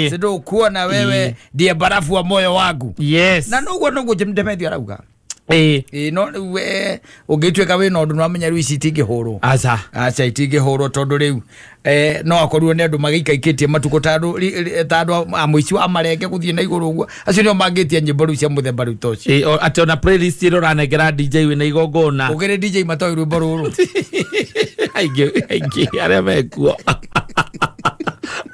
A: Si ndũkuona wewe ndiye barafu wa moyo wangu.
B: Yes.
A: Na noguo noguo Demetrio arauga. No rĩu we ũngĩtuĩka wĩna ũndũ nĩwamenya rĩu ici itingĩhũrwo.
B: Aca.
A: Aca itingĩhũrwo tondũ rĩu no akorirwo nĩ andũ magĩikaikĩtie matukũ ta andũ a mũici wa marenge gũthiĩ na igũrũ ũguo. Acio nĩo mangĩtia nyĩmbo rĩu cia mũthemba rĩu ta ũcio.
B: Atĩ ona playlist ĩrĩa ũranengera DJ wĩna igongona.
A: Ũkĩrĩ DJ matoĩ rwĩmbo rũrũ.
B: Aingĩ arĩa mekuo.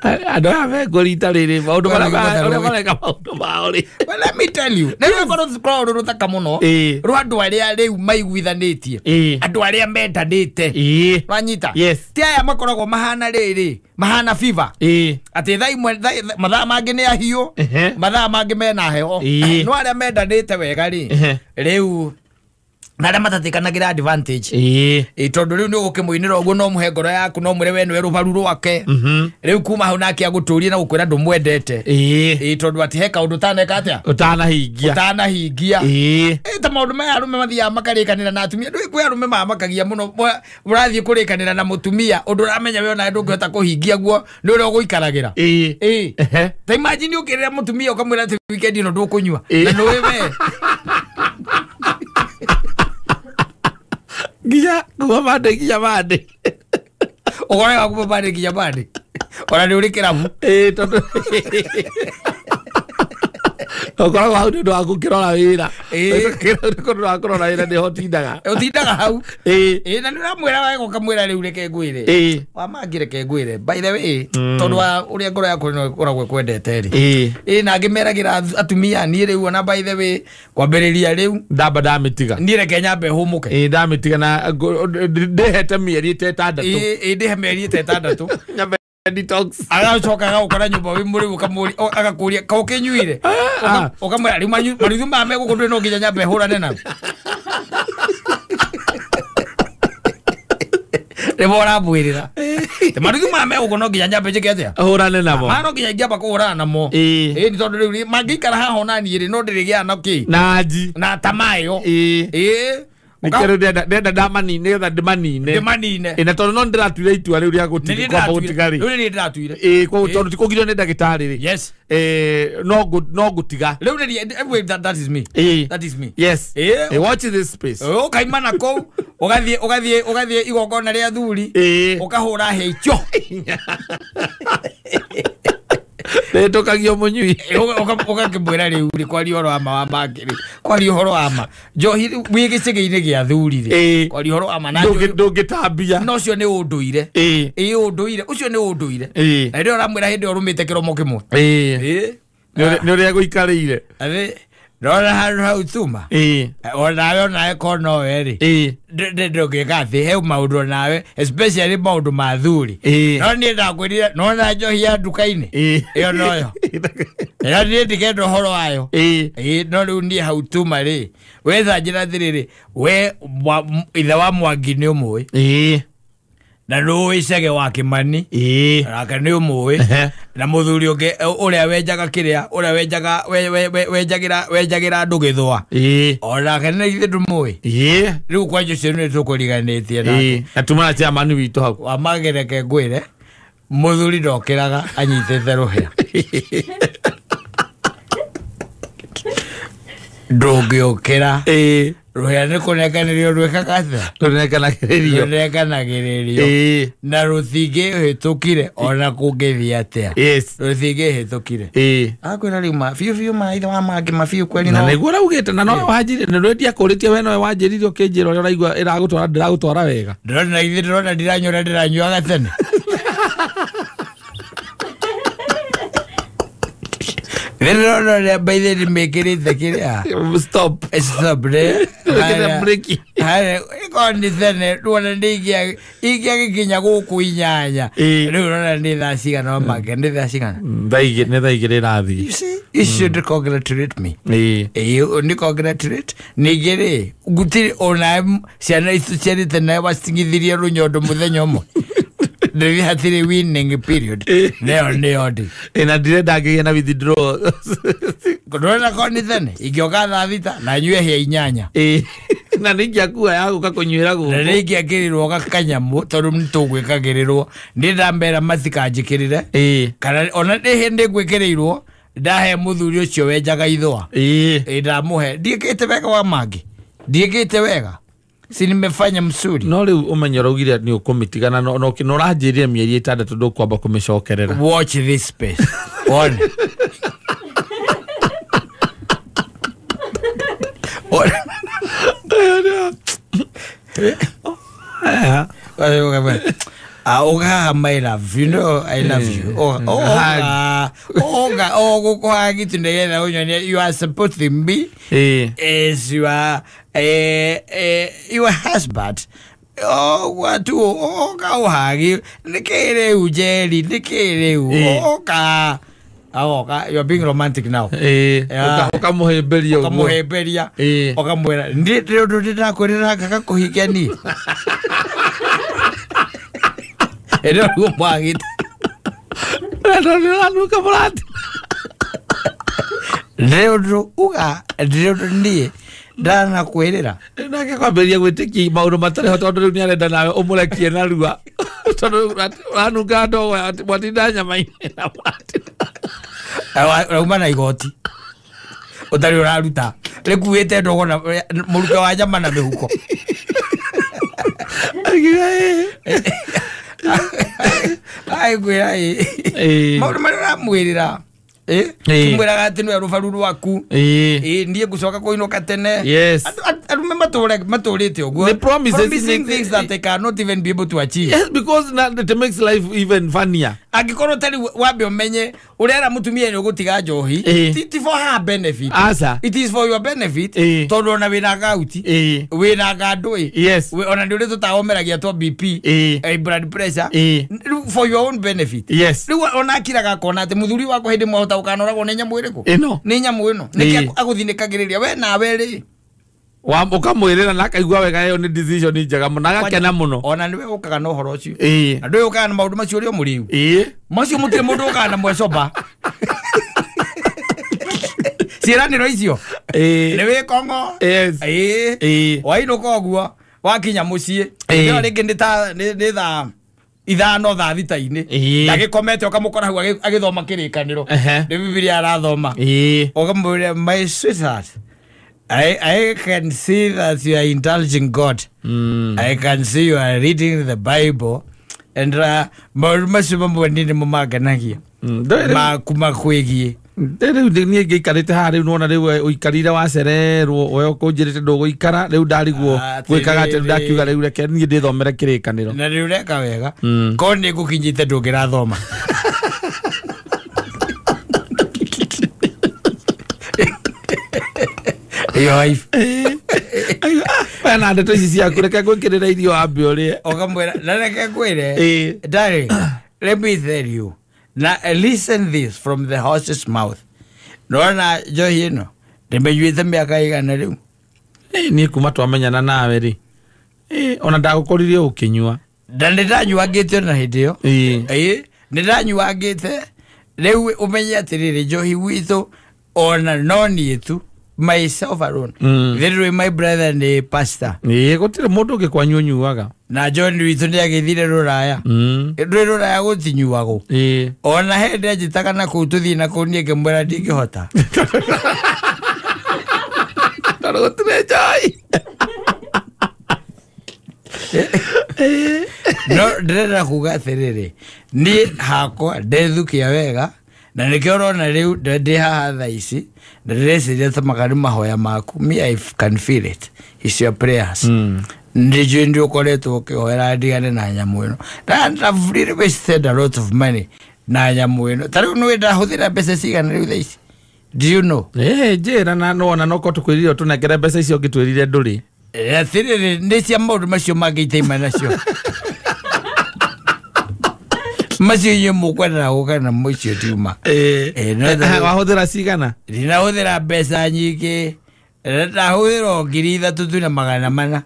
B: Andũ aya mekuo rita rĩrĩ maũndũ marĩa mareka maũndũ mao rĩ.
A: Well, let me tell you, nĩ rwĩmbo rũkoragwo rwĩ rũthaka mũno rwa andũ arĩa rĩu maiguithanĩtie, andũ arĩa mendanĩte. Wanyita?
B: Yes.
A: Ti aya makoragwo mahana rĩrĩ, mahana fever. Atĩ thaa imwe mathaa mangĩ nĩ ahiũ, mathaa mangĩ mena heho. No arĩa mendanĩte wega rĩ, rĩu na arĩa matatĩkanagĩra advantage. Tondũ rĩu nĩ ũgũkĩmũinĩra ũguo no mũhe ngoro yaku no mwĩre we nĩwe rũbaru rwake. Rĩu kuma hau nake agũtũrie na gũkwĩra ndũmwendete. Tondũ atĩ he kaũndũ ũtaneka atĩa?
B: Ũtanahingia.
A: Ũtanahingia. Ta maũndũ maya arũme mathiaga makarĩkanĩra na atumia. Ndũĩ kwĩ arũme mamakagia mũno mũrathiĩ kũrĩkanĩra na mũtumia ũndũ ũramenya we onawe ndũngĩhota kũhingia guo nĩ ũrĩa ũgũikaragĩra. Ta imagine ũkĩrĩra mũtumia ũkamwĩra atĩ weekend ĩno ndũkũnyua na nĩũĩ we.
B: Nginya kuma Monday nginya Monday.
A: Ũkoraga kuma Monday nginya Monday. Ona nĩ ũrĩ kĩrabu.
B: Tondũ Ũkoragwo hau nĩ ũndũ wa gũkĩrora wĩra. Ũndũ wa kũrora wĩra nĩho ũtindaga.
A: Ũtindaga hau. Ĩĩ na nĩ ũramwĩra wega ũkamwĩra rĩu reke ngwĩre. Wa mangĩ reke ngwĩre. By the way, tondũ wa ũrĩa ngoro yakwa ĩno ĩkoragwo ĩkwendete rĩ. Ĩĩ na ngĩmeragĩra atumia niĩ rĩu ona by the way kwambĩrĩria rĩu
B: ndamba ndamĩtiga.
A: Niĩ reke nyambe hũmũke.
B: Ĩĩ ndamĩtiga na ndĩhete mĩeri ĩtandatũ.
A: Ĩĩ ndĩhe mĩeri ĩtandatũ.
B: Nyambe detox.
A: Agacoka agagũkora nyũmba wĩ mũrĩu agakũria ka ũkĩnyuire. Ũkamwĩra rĩu maruthu maya me gũkũ ndũrĩ no nginya nyambe hũrane nao. Rĩmwe ũramwĩrĩra. Maruthu maya me gũkũ no nginya nyambe njĩke atĩa?
B: Hũrane namo.
A: Maya no nginya ingĩamba kũhũrana namo. Ĩĩ nĩ tondũ rĩu mangĩikara haha ona niĩ rĩ no ndĩrĩgĩaga na kĩ?
B: Na nji.
A: Na tamaa ĩyo. Ĩĩ.
B: Nikero ndenda ndamanine nĩgetha ndĩmanine.
A: Ndĩmanine.
B: Ĩ na tondũ no ndĩratuire itua rĩu rĩa kwamba gũtiga rĩ.
A: Rĩu nĩ ndĩratuire.
B: Ĩ koguo tondũ ti kũgirio nĩ ndagĩtarĩ rĩ.
A: Yes.
B: No ngũtiga.
A: Rĩu nĩ that is me. That is me.
B: Yes. Watch this space.
A: Ũkaima na kũu ũgathiĩ igongona rĩa athuri. Ũkahũra hĩa icio.
B: Ndĩtũkagio mũnyui.
A: Ũgakĩmwĩra rĩu rĩ kwaria ũhoro wa ma wa mangĩ rĩ. Kwaria ũhoro wa ma. Njohi wĩ gĩcĩgĩ-inĩ gĩa athuri rĩ. Kwaria ũhoro wa ma na
B: ndũngĩtambia.
A: No ũcio nĩ ũndũire. Ĩĩ ũndũire. Ũcio nĩ ũndũire. Na rĩrĩa ũramwĩra hĩndĩ ĩyo ũrũmĩte kĩromo kĩmwe.
B: Ĩĩ. Nĩ ũrĩa gũikarĩire.
A: Ndona handũ hau tuma. Onawe korwo nowe rĩ. Ndũngĩka atĩ he maũndũ onawe especially maũndũ ma athuri. No niĩ ndakwĩrire nona njohi ya nduka-inĩ. Ĩyo noyo. Ĩyo niĩ ndikenda ũhoro wayo. Ĩĩ no rĩu niĩ hau tuma rĩ. We tha njĩra atĩrĩrĩ we ithe wa Mwangi nĩ ũmũĩ. Na nĩũĩ Chege wa Kĩmani. Nake nĩ ũmũĩ. Na mũthuri ũngĩ ũrĩa wenjaga kĩrĩa ũrĩa wenjaga wenjagĩra andũ gĩthũa. Onake nĩ ithuĩ ndũmũĩ. Rĩu kwanja ũcio nĩ tũkũriganĩtie nake.
B: Na tuma na chairman witũ hau.
A: Wamagĩ ngwĩre mũthuri ndokĩraga anyitĩte rũhĩa. Ndũngĩũkĩra. Rũhĩa nĩ kũnenganĩrio rwĩkaga atĩa?
B: Rũnenganagĩrĩrio.
A: Rũnenganagĩrĩrio. Na rũtingĩhĩtũkire ona kũngĩthiĩ atĩa.
B: Yes.
A: Rũtingĩhĩtũkire. Akwĩra rĩu ma biũ biũ ma ithe wa mangĩ ma biũ kweli
B: Na
A: no.
B: nĩguo ũraugĩte na nowe wanjĩrire nĩ rwendia kũrĩtie we nowe wanjĩrire ũkĩnjĩra ũrĩa ũraigua ĩragũtwara ndĩragũtwara wega.
A: Ndĩrona ithe ndĩrona ndiranyua ũrĩa ndĩranyuaga tene. Ndĩrona ũrĩa mbaithe nĩmĩkĩrĩte kĩrĩa.
B: Stop.
A: Stop rĩ.
B: Wĩkĩre breki.
A: Haya, ĩkorwo nĩ tene ruona nĩ ingĩagĩkinya gũkũ 8. Rĩu ũrona nĩ thaa cigana wamake nĩ thaa cigana?
B: Thaa igĩrĩ nĩ thaa igĩrĩ ĩrathiĩ.
A: You see, you should congratulate me. Ĩĩ nĩ congratulate. Ningĩ rĩ gũtirĩ ona ciana ici ciarĩte nawe wacing'ithirie rũnyondo mũthenya ũmwe. Ndĩrĩ hatirĩ winning period. Nĩyo nĩyo ndĩ.
B: Na ndirenda ngĩgĩe na withdrawal.
A: Ndũrona korwo nĩ tene ingĩoka thaa 6 na nyue hĩa 8.
B: Na nĩ ingĩakua ya gũka kũnyuĩra gũkũ.
A: Na nĩ ingĩakĩrĩrwo gakanyamũ tondũ nĩ tũgwĩkagĩrĩrwo. Nĩ ndamera matikanjĩkĩrĩre. Kana ona nĩ hĩndĩ ngwĩkĩrĩirwo ndahe mũthuri ũcio wenjaga ithũa. Ĩĩ ndamũhe. Ndiĩkĩte wega wa mangĩ. Ndiĩkĩte wega. Si nimefanya msuri.
B: No rĩu ũmenye ũraugire nĩ ũkũmĩtigana no ũranjĩrire mĩeri 6 ndũkwamba kũmĩcokerera.
A: Watch this space. One. One. Oga, my love, you know I love you. Oga, Oga, Oga, you are supporting me as you are your husband. Oh, what do Oga Ohagi? Nikere Ujeli, Nikere Oga. Oga, you are being romantic now.
B: Ũkamũhĩmbĩria ũguo.
A: Ũkamũhĩmbĩria. Ũkamwĩra ndĩ ũndũ ndĩrakwĩrĩra ngakũhikia niĩ. Ĩno nĩguo mwagĩte.
B: Ndĩranuka mũrati.
A: Ndĩ ũndũ uga ndĩ ũndũ niĩ ndanakwĩrĩra.
B: Nake kwambĩrĩria gwĩtĩkia maũndũ matarĩ ho tondũ rĩu nĩarenda nawe ũmũrekie narua. Tondũ ũranunga ndogo mwatinda nyama-inĩ na mwatinda.
A: Urauma na igoti. Ũtarĩ ũraruta. Rĩkuĩte ndogo na mũruke wa nyama na mĩhuko. Ai gwĩra ĩ. Maũndũ marĩa ũramwĩrĩra. Kimwĩraga atĩ nĩwe rũbaru rwaku. Niĩ ngũcoka kũinũka tene.
B: Yes.
A: Arũme matũrĩte ũguo.
B: The promises
A: promising things that they cannot even be able to achieve.
B: Yes, because it makes life even funnier.
A: Angĩkorwo tari wambe ũmenye ũrera mũtumia nĩ ũgũtiga njohi, ti for her benefit.
B: Asa.
A: It is for your benefit. Tondũ ona wĩna gauti, wĩna ngandũĩ.
B: Yes.
A: Ona nĩ ũrĩ tũtawomeragia twa BP, blood pressure. For your own benefit.
B: Yes.
A: Rĩu ona akiraga akona atĩ mũthuri wakwa hĩndĩ ĩmwe ahota gũkanoragwo nĩ nyamũ ĩrĩkũ?
B: Ĩno.
A: Nĩ nyamũ ĩno. Nĩkĩ agũthinĩkagĩrĩria we nawe rĩ?
B: Ũkamwĩrĩra na akaigua wega ĩyo nĩ decision njega mũno agakena mũno.
A: Ona nĩwe ũkaga na ũhoro ũcio. Na ndũĩ ũkaga na maũndũ macio ũrĩ o mũrĩu. Macio mũtirĩ mũndũ ũkaga na mwecoba. Ciĩranĩro icio. Nĩ wĩ kongo.
B: Yes.
A: Wainũka ũguo wakinya mũciĩ. Ĩyo rĩngĩ nĩ thaa 5 thaa 6-inĩ. Ndagĩkomete ũkamũkora hau agĩthoma kĩrĩkanĩro. Nĩ Bibilia arathoma. Ũkamwĩra my sweetheart, I can see that you are indulging God. I can see you are reading the Bible. And maũndũ macio mamwe nĩ nĩmo mangenagia. Maku makwĩgiĩ.
B: Rĩu niĩ ngĩikarĩte haha rĩu nĩwona rĩu ũikarire wacererwo we ũkũnjĩrĩte ndũgũikara rĩu ndarigwo gwĩkaga atĩ ndakiuga rĩu reke niĩ ndĩthomere kĩrĩkanĩro.
A: Na rĩu ũreka wega. Korwo nĩ ngũkinyĩte ndũngĩrathoma. Your wife.
B: Na ndeto ici ciaku reke ngwĩkĩrĩre irio wambe ũrĩe.
A: Ũkamwĩra na reke ngwĩre. Darling, let me tell you. Now listen this from the horse's mouth. Nona njohi ĩno ndĩmĩnyuĩte mĩaka igana rĩu.
B: Niĩ kuma twamenyana nawe rĩ, ona ndagũkorire ũkĩnyua.
A: Na nĩndanyuangĩte ona hĩndĩ ĩyo. Nĩndanyuangĩte. Rĩu ũmenye atĩrĩrĩ njohi gwitũ ona no niĩ tu myself alone. Literally my brother ni pastor.
B: Gũtirĩ mũndũ ũngĩ kwanyu ũnyuaga.
A: Na John witũ nĩ agĩthire rũraya. Ndũĩ rũraya gũtinyuagwo. Ona hĩndĩ anjĩtaga na kũu tũthiĩ na kũu niĩ ngĩmwĩra ndingĩhota.
B: Tondũ gũtirĩ njohi.
A: No ndĩrenda kuga atĩrĩrĩ, niĩ hakwa ndethukia wega na nĩkĩo ũrona rĩu ndĩ haha thaa ici na ndĩreciria ta maka nĩ mahoya maku. Me, I can feel it. It's your prayers. Ndĩnjũĩ nĩ ũkoretwo ũkĩhoera ndigane na nyamũ ĩno. And I've really wasted a lot of money na nyamũ ĩno. Ta rĩu nĩũĩ ndahũthĩra mbeca cigana rĩu thaa ici? Do you know?
B: Njĩra na nĩwona no korwo tũkwĩrire ũtũnengere mbeca icio ũngĩtwĩrire ndũrĩ.
A: Atĩrĩrĩ nĩ cia maũndũ macio mangĩ itaima nacio. Macio inyuĩ mũkwendaga gũka namo icio tiuma.
B: Wahũthĩra cigana?
A: Ndinahũthĩra mbeca nyingĩ. Ndahũthĩra o 3,400 tu na 400.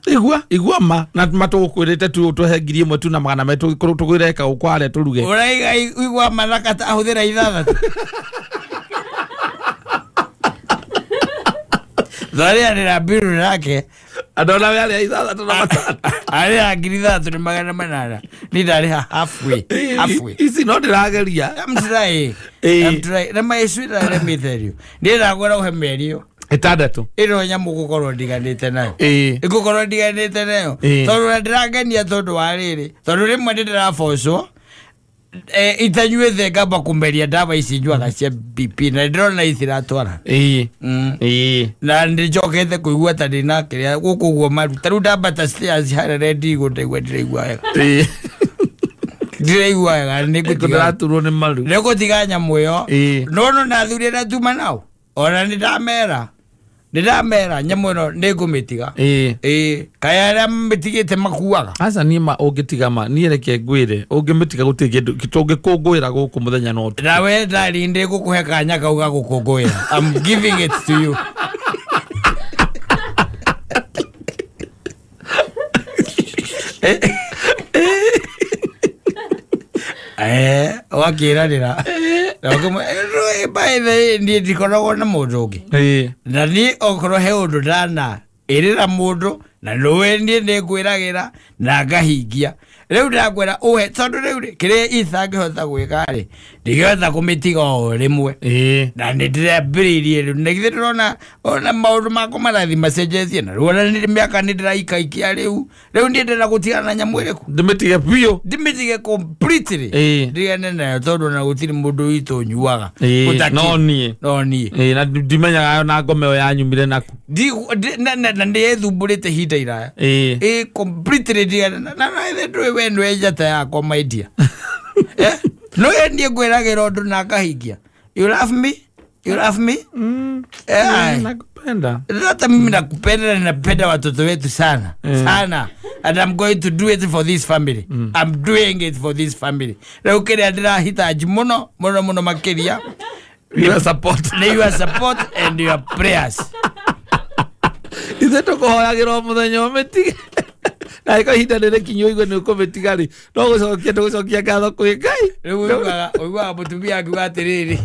B: Igua ma na matũgũkwĩrĩte tu ũtũhe 1,000 tu na 400 tũgwĩre kaũkware tũruge.
A: Ũraiga igua ma na katahũthĩra 6. Twarĩanĩra mbiru nake.
B: Andũ ona we arĩa 6 na 5.
A: Arĩa 3,800. Niĩ ndarĩha halfway. Halfway.
B: Ici no ndĩrageria.
A: I'm trying. I'm trying. Na my sweetheart, let me tell you. Niĩ ndagwĩra ũhe mĩeri ĩyo.
B: 6.
A: Ĩno nyamũ ngũkorwo ndiganĩte nayo. Ngũkorwo ndiganĩte nayo. Tondũ na ndĩrangenia tondũ wa rĩrĩ. Tondũ rĩmwe nĩ ndĩrabocwo. Itanyuĩte ngamba kũmeria ndawa ici nyuaga cia BP na ndĩrona itiratwara. Na nĩnjokete kũigua ta ndĩna kĩrĩa gũkũ ũguo maru. Ta rĩu ndambata stairs harĩa ndigũ ndaigua ndĩraigua wega. Ndĩraigua wega nĩngũtiga.
B: Ndĩraturwo nĩ maru.
A: Nĩngũtiga nyamũ ĩyo. No no na athuri arĩa tuma nao. Ona nĩndamera. Nĩndamera nyamũ ĩno nĩngũmĩtiga. Kaĩ arĩa mamĩtigĩte makuaga.
B: Aca niĩ ma ũngĩtiga ma niĩ reke ngwĩre ũngĩmĩtiga gũtirĩ kĩndũ tũngĩkũngũĩra gũkũ mũthenya na ũtukũ.
A: Nawe ndarĩ ndĩgũkũhe kanya kau ga gũkũngũĩra. I'm giving it to you. Wakĩranĩra. By the way, niĩ ndikoragwo na mũndũ ũngĩ. Na niĩ okorwo he ũndũ ndana ĩrĩra mũndũ na nĩũĩ niĩ nĩngwĩragĩra na ngahingia. Rĩu ndĩrakwĩra ũhe tondũ rĩu rĩ kĩrĩa itangĩhota gwĩka rĩ ndingĩhota kũmĩtiga o rĩmwe. Na nĩ ndĩrambĩrĩirie rĩu na githĩ ndĩrona ona maũndũ makwa marathiĩ macenjetie na rĩu ona nĩ mĩaka nĩ ndĩraikaikia rĩu rĩu niĩ ndĩrenda gũtigana na nyamũ ĩrĩkũ
B: ndĩmĩtige biũ
A: ndĩmĩtige completely ndigane nayo tondũ ona gũtirĩ mũndũ witũ ũnyuaga.
B: No niĩ
A: no niĩ
B: na ndimenyaga na ngoma ĩyo yanyumire naku
A: na nĩ ĩthumbũrĩte ihinda iraya completely ndigane na ndũĩ we nĩwe njata yakwa my dear. No niĩ ngwĩragĩra ũndũ na ngahingia. You love me? You love me?
B: Nakupenda.
A: Hata mimi nakupenda na ninapenda watoto wetu sana. Sana. And I'm going to do it for this family. I'm doing it for this family. Rĩu kĩrĩa ndĩrahitaji mũno mũno mũno makĩria
B: your support.
A: Your support and your prayers.
B: Ithe tũkũhoyagĩra o mũthenya ũmĩtige. Na iko ihinda rĩrĩ ũigue nĩ ũkũmĩtiga rĩ no gũcokia tũgũcokia ngatho kwĩ Ngai.
A: Rĩu ũiguaga mũtumia akiuga atĩrĩrĩ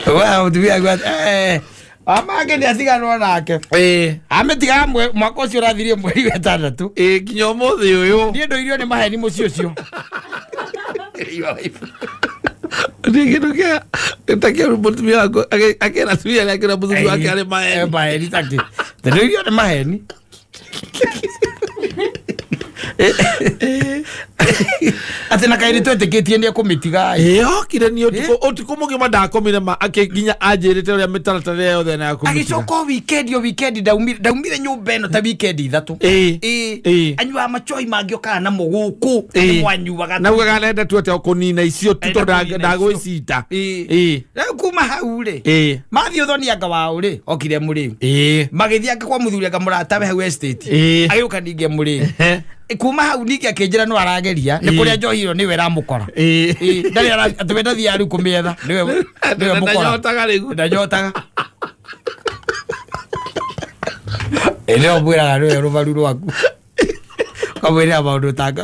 A: ũiguaga mũtumia akiuga amake nĩ atiganwo nake amĩtigaga mwaka ũcio ũrathirie mweri wa ĩtandatũ
B: nginya ũmũthĩ ũyũ
A: niĩ ndũirio nĩ maheni mũciĩ ũcio.
B: Nĩ kĩndũ kĩa takĩru mũtumia wakwa akĩra atumia arĩa akĩra mũthuri wake arĩ maheni
A: maheni takĩ ndũirio nĩ maheni. Atĩ na kaĩrĩ twetĩkĩtie nĩ ekũmĩtiga
B: okire niĩ ũtukũ mũgima ndakomire ma nginya anjĩrĩte ũrĩa mĩtaratara yothe na yakũmĩtiga.
A: Agĩcoka o weekend o weekend ndaumire nyũmba ĩno ta weekend ithatũ anyuaga machoi mangĩokaga namo gũkũ nĩ mwanyuaga
B: na ugaga nenda tu atĩa kũnina icio tu tondũ ndagwĩcita.
A: Rĩu kuma hau rĩ mathiĩ ũthoni anga wao rĩ okire mũrĩu magĩthiĩ anga kwa mũthuri anga mũratawe hau estate agĩũka ningĩ mũrĩu kuma hau ningĩ akĩnjĩra no arageria nĩ kũrĩa njohi ĩyo nĩwe ĩramũkora ndarĩ atĩ we ndathiaga rĩu kũmĩetha nĩwe mũkora
B: ndanyotaga rĩu
A: ndanyotaga ĩnĩo mwĩraga nĩwe rũbaru rwaku ũkamwĩrĩra maũndũ tanga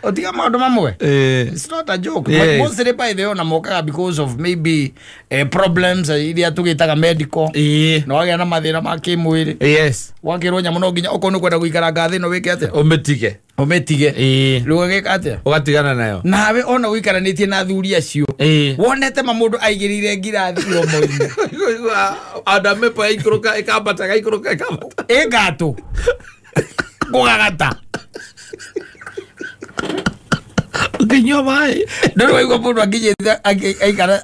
A: ũtiga maũndũ mamwe. It's not a joke. But mostly by the ona mokaga because of maybe problems iria tũgĩtaga medical no wagĩa na mathĩna ma kĩmwĩrĩ.
B: Yes.
A: Wakĩrwo nyamũ no nginya okorwo nĩ kwenda gũikara ngathĩ ĩno wĩke atĩa
B: ũmĩtige
A: ũmĩtige rĩu ũgĩka atĩa
B: ũgatigana nayo
A: nawe ona ũikaranĩtie na athuri acio wonete ma mũndũ aigĩrĩire ngirathi iromo-inĩ
B: andũ amĩpo yaikũrũka ĩkambata ĩgaikũrũka ĩkambata
A: ĩngatũ kũgagata
B: ũkĩnyua maĩ
A: ndũrĩ waigua mũndũ akinyĩte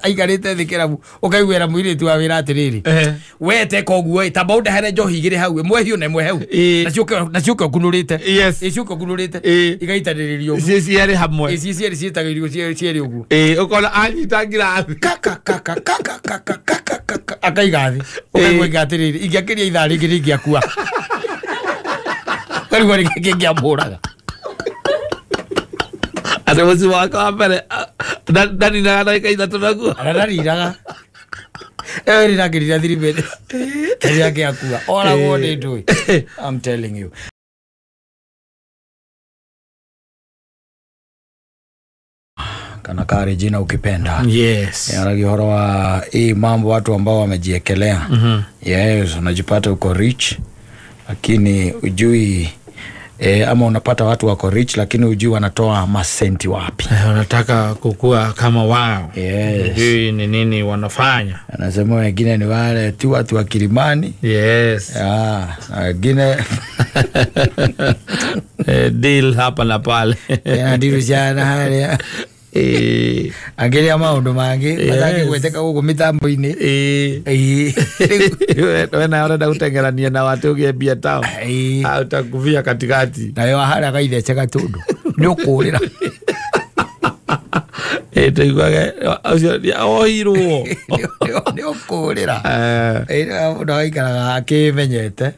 A: aikarĩte thĩ kĩrabu ũkaiguĩra mũirĩtu wa wĩra atĩrĩrĩ we teka ũguo ĩ tamba ũndehere njohi igĩrĩ hau ĩmwe hiũ na ĩmwe hau na ciũke ũkunũrĩte ciũke ũkunũrĩte igaitanĩrĩrio ũguo
B: cierĩ hamwe
A: ici cierĩ ciĩtagĩrĩrio cierĩ ũguo
B: ũkona anyita ngirathi
A: kaka kaka kaka kaka kaka kaka akaiga thĩ ũkaigua ĩngĩ atĩrĩrĩ ingĩakĩria ithaa rĩngĩ rĩngĩakua ũkarigwo nĩ kĩngĩ kĩngĩamũraga.
B: Atĩ mũciĩ wakwa wa mbere ndaninaga ndagĩka ithatũ naguo
A: ndaninaga ĩyo ĩrĩrangĩrĩria 3 minutes rĩrĩa angĩakua oragwo nĩ ndũĩ. I'm telling you. Kana kare jina ukipenda.
B: Yes.
A: Yaragia horo wa hii mambo watu ambao wamejiekelea. Yes, unajipata uko rich lakini ujui ama unapata watu wako rich lakini ujui wanatoa masenti wapi.
B: Wanataka kukua kama wao.
A: Yes.
B: Ujui ni nini wanafanya.
A: Anasema wengine ni wale tu watu wa Kilimani.
B: Yes.
A: Wengine
B: deal hapa na pale.
A: Deal jana haya. Angeria maundu mangi mataki gweteka guku mitambo-ini.
B: We nawe urenda gutengerania na watu ugie mbia tao utakuvia katikati
A: nayo haria gaithece gatundu ni ukurira
B: tuiguage ucio ohirwo
A: ni ukurira mundu agaikaraga akimenyete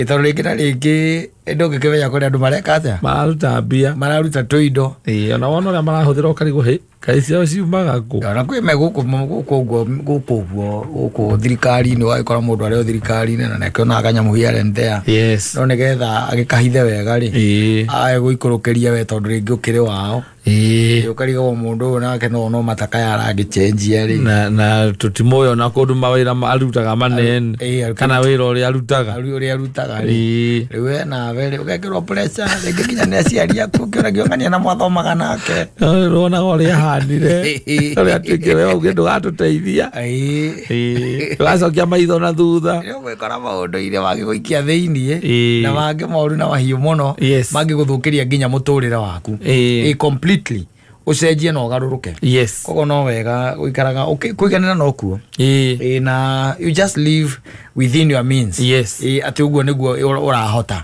A: tondu ringi na ringi Ndũngĩkĩmenya kũrĩa andũ mareka atĩa.
B: Mararuta mbia.
A: Mararuta tũindo.
B: Ĩĩ ona wona ũrĩa marahũthĩra ũkarigwo hĩ kaĩ ciao ciumaga kũ.
A: Ona kwĩ me gũkũ gũkũ ũguo gũkũ ũguo gũkũ thirikari-inĩ ũgagĩkora mũndũ arĩ o thirikari-inĩ na nĩakĩonaga kanyamũ here and there.
B: Yes.
A: No nĩgetha agĩkahithe wega rĩ.
B: Ĩĩ.
A: Ae gũikũrũkĩria we tondũ rĩngĩ ũkĩrĩ wao.
B: Ĩĩ.
A: Ũkarigwo mũndũ ũyũ nake no matakaya aragĩcenjia rĩ.
B: Na tũtimũĩ ona kũndũ mawĩra arutaga manene kana wĩra ũrĩa arutaga.
A: Ũrĩa arutaga rĩ. Rĩu we nawe rĩ ũgekĩrwo pressure rĩngĩ nginya nĩ aciari aku ũkĩũragio ng'ania na mwathomaga nake.
B: Wonaga ũrĩa ahanire ũrĩa atuĩkire we ũngĩ ndũgatũteithia.
A: Ĩĩ.
B: Ndũgacokia maitho na thutha.
A: Rĩu ũgwĩkora maũndũ-inĩ mangĩgũikia thĩiniĩ na mangĩ moru na mahiũ mũno mangĩgũthũkĩria nginya mũtũrĩre waku.
B: Ĩĩ.
A: Completely ucenjie na ũgarũrũke.
B: Yes.
A: Koguo no wega gũikaraga kũiganĩra no kuo.
B: Ĩĩ.
A: Na you just live within your means.
B: Yes.
A: Ĩĩ atĩ ũguo nĩguo ũrahota.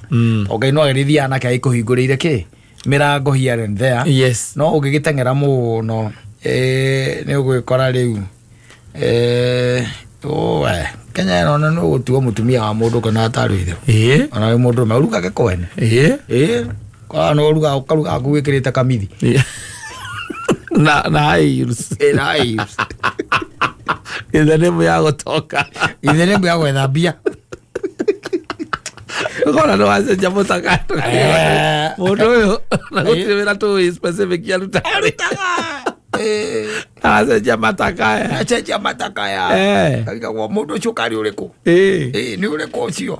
A: Ngai no agĩrĩthia anake agĩkũhingũrĩire kĩ mĩrango here and there.
B: Yes.
A: No ũngĩgĩteng'era mũno nĩ ũgwĩkora rĩu oe Kenya ĩno nĩ ũgũtuo mũtumia wa mũndũ kana atarĩ ithe.
B: Ĩĩ.
A: Ona wĩ mũndũ ũrũme ũrugage kwene.
B: Ĩĩ.
A: Ĩĩ. Kwa no ũruga ũkaruga gwĩkĩrĩte kamithi.
B: Na heels.
A: Na heels.
B: Ithe nĩ ya gũtoka.
A: Ithe nĩ ya gwetha mbia.
B: Ũkona nĩ wacenjia mũtakato. Mũndũ ũyũ na gũtirĩ wĩra tũĩ specific arutaga. Aracenjia matakaya.
A: Acenjia matakaya. Karigagwo mũndũ ũcio karĩ ũrĩkũ?
B: Ĩĩ.
A: Nĩ ũrĩkũ ũcio?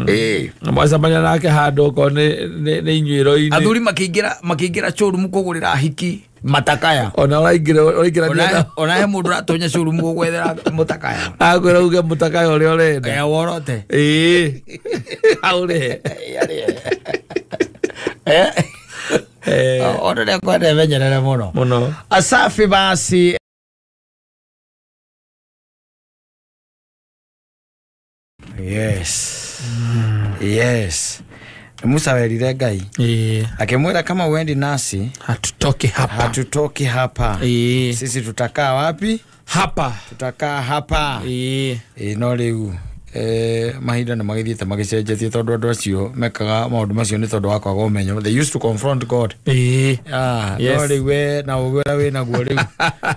A: Ĩĩ.
B: Mwacemania nake handũ okorwo nĩ inyuĩro-inĩ.
A: Athuri makĩingĩra showroom kũgũrĩra ahiki matakaya.
B: Ona ũraingĩra
A: ona he mũndũ ũratonya showroom gũgwethera mũtakaya.
B: Akwĩra uge mũtakaya ũrĩa ũrenda.
A: Worote.
B: Ĩĩ. Aũrĩhe.
A: Ona nĩ kwenda menyerere mũno.
B: Mũno.
A: Asafi basi. Yes. Yes. Musa werire Ngai. Akimwira kama uendi nasi
B: hatutoki hapa.
A: Hatutoki hapa. Sisi tutakaa wapi?
B: Hapa.
A: Tutakaa hapa. No rĩu mahinda nĩ magĩthiĩte magĩcenjetie tondũ andũ acio mekaga maũndũ macio nĩ tondũ wa kwaga ũmenyo. They used to confront God.
B: Yes.
A: No rĩu we na ũgĩ ũrĩa wĩ naguo rĩu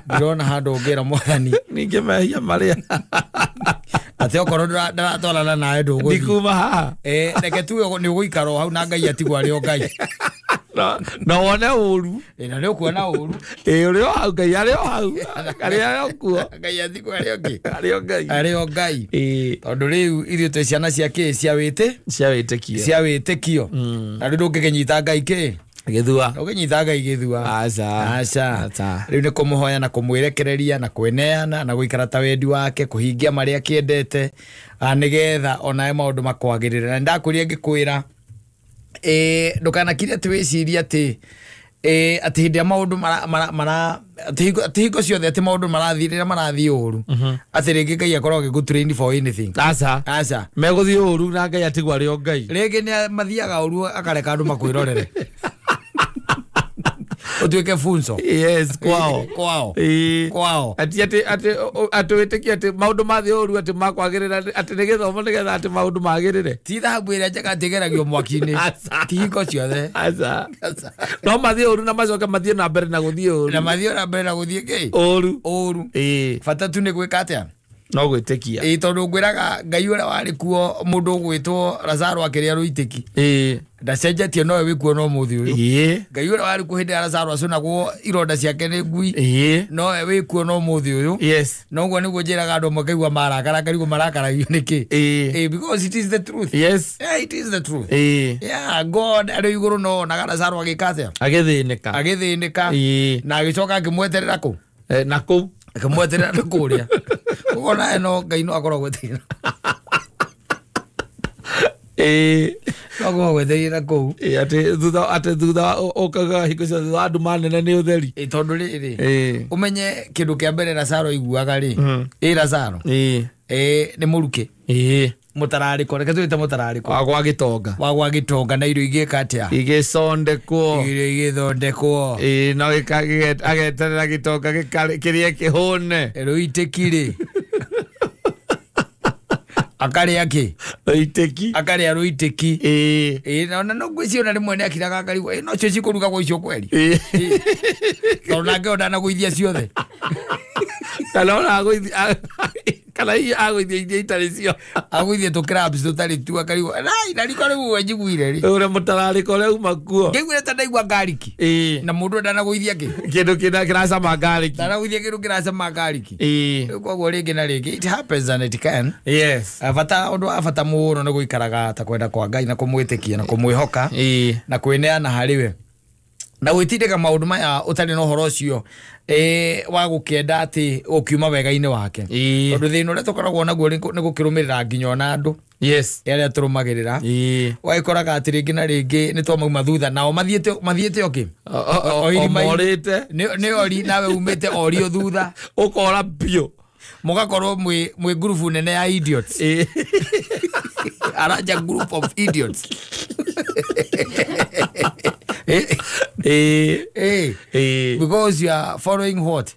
A: ndĩrona handũ ũngĩra mwathani
B: ningĩ mehia marĩa
A: atĩ okorwo ndaratwarana nawe ndũgũthiĩ
B: ndikuma haha.
A: Reke tuge nĩ ũgũikara o hau na Ngai atigwo arĩ o Ngai.
B: No wone ũru.
A: Na nĩ ũkuona ũru.
B: Ũrĩ o hau Ngai arĩ o hau. Arĩ o kuo.
A: Ngai atigwo arĩ o kĩ?
B: Arĩ o Ngai.
A: Arĩ o Ngai. Tondũ rĩu ithuĩ twĩ ciana cia kĩ? Cia wĩtĩ?
B: Cia wĩtĩkio.
A: Cia wĩtĩkio. Na rĩu ndũngĩkĩnyita Ngai kĩ?
B: Gĩthua.
A: Ndũngĩnyita Ngai gĩthua.
B: Aca.
A: Aca. Rĩu nĩ kũmũhoya na kũmwĩrekereria na kwĩneana na gũikara ta wendi wake kũhingia marĩa akĩendete nĩgetha onawe maũndũ makwagĩrĩre. Na nĩndakwĩrire ngĩkwĩra ndũkanakire atĩ wĩcirie atĩ atĩ hĩndĩ ĩrĩa maũndũ mara atĩ hingo ciothe atĩ maũndũ marathiĩ rĩrĩa marathiĩ ũru atĩ rĩngĩ Ngai akorwo agĩgũ for anything.
B: Aca.
A: Aca.
B: Megũthiĩ ũru na Ngai atigwo arĩ o Ngai.
A: Rĩngĩ nĩ mathiaga ũru akareka andũ makwĩrorere. Ũtuĩke funzo.
B: Yes, kwao.
A: Kwao. Kwao.
B: Ati atĩ atĩ wĩtĩkie atĩ maũndũ mathiĩ ũru atĩ makwagĩrĩra atĩ nĩ gĩthomo nĩgetha atĩ maũndũ magĩrĩre.
A: Ti thahabu ĩrĩa njega atĩ ĩgeragio mwaki-inĩ. Ti hingo ciothe.
B: Aca. No mathiĩ ũru na macoke mathiĩ na mbere na gũthiĩ ũru.
A: Na mathiĩ na mbere na gũthiĩ kĩ?
B: Ũru.
A: Ũru. Bata tu nĩ gwĩka atĩa?
B: No gwĩtĩkia.
A: Tondũ ngwĩraga Ngai ũrĩa warĩ kuo mũndũ ũgwĩtwo Lazaro akĩrĩa rũitĩki. Ndacenjetie nowe wĩ kuo no mũthĩ ũyũ. Ngai ũrĩa warĩ kuo hĩndĩ ya Lazaro acũnagwo ironda ciake nĩ ngui. Nowe wĩ kuo no mũthĩ ũyũ.
B: Yes.
A: Na ũguo nĩguo njĩraga andũ makaigua marakara ngarigwo marakaragio nĩkĩ. Because it is the truth.
B: Yes.
A: Yeah, it is the truth. Yeah, God arĩ igũrũ no onaga Lazaro agĩka atĩa?
B: Agĩthĩnĩka.
A: Agĩthĩnĩka. Na agĩcoka akĩmweterera kũ?
B: Na kũu.
A: Akĩmweterera na kũrĩa. Koguo nawe no Ngai no akorwo agwetereire. No akorwo agwetereire na kũu.
B: Atĩ thutha ũkaga hingo ciothe thutha wa nduma nene nĩ ũtheri.
A: Tondũ rĩrĩ ũmenye kĩndũ kĩa mbere Lazaro aiguaga rĩ. Lazaro. Nĩ mũrukĩ. Mũtararĩko, reke tũwĩte mũtararĩko.
B: Wa gwa gĩtonga.
A: Wa gwa gĩtonga na irio igĩka atĩa?
B: Igĩcondekwo.
A: Irio igĩthondekwo.
B: No ageterera gĩtonga kĩrĩe kĩhũne.
A: Rũitĩki rĩ. Akarĩa kĩ?
B: Rũitĩki.
A: Akarĩa rũitĩki.
B: Ĩĩ.
A: Ĩĩ na no ngwĩciria ona rĩmwe nĩ akiraga akarigwo no cio cikũrugagwo icio kweri.
B: Ĩĩ.
A: Tondũ nake o ndanagũithia ciothe.
B: Kana ona agũithia kana hihi agũithia iria itarĩ cio.
A: Agũithie tũ crabs tũtarĩ tu akarigwo na riko rĩu we njiguire rĩ.
B: Ũrĩa mũtararĩko ũrĩa uma kuo.
A: Ngĩiguire ta ndaigua ngariki.
B: Ĩĩ.
A: Na mũndũ ndanagũithia kĩ?
B: Kĩndũ kĩracama ngariki.
A: Ndanagũithia kĩndũ kĩracama ngariki.
B: Ĩĩ.
A: Rĩu koguo rĩngĩ na rĩngĩ it happens and it can.
B: Yes.
A: Bata ũndũ wa bata mũno nĩ gũikaraga ta kwenda kwa Ngai na kũmwĩtĩkia na kũmwĩhoka.
B: Ĩĩ.
A: Na kwĩneana harĩ we. Na gwĩtindĩka maũndũ maya ũtarĩ na ũhoro ũcio wa gũkĩenda atĩ ũkiuma wega-inĩ wake.
B: Ĩĩ.
A: Tondũ thĩna ũrĩa tũkoragwo naguo nĩ gũkĩrũmĩrĩra nginya ona andũ.
B: Yes.
A: Arĩa tũrũmagĩrĩra.
B: Ĩĩ.
A: Ũgagĩkoraga atĩ rĩngĩ na rĩngĩ nĩ twamauma thutha nao mathiĩte o kĩ?
B: Omorĩte.
A: Nĩ ori nawe umĩte orio thutha.
B: Ũkora biũ.
A: Mũgakorwo mwĩ ngurubu nene ya idiots.
B: Ĩĩ.
A: Aranja group of idiots. Because you are following what?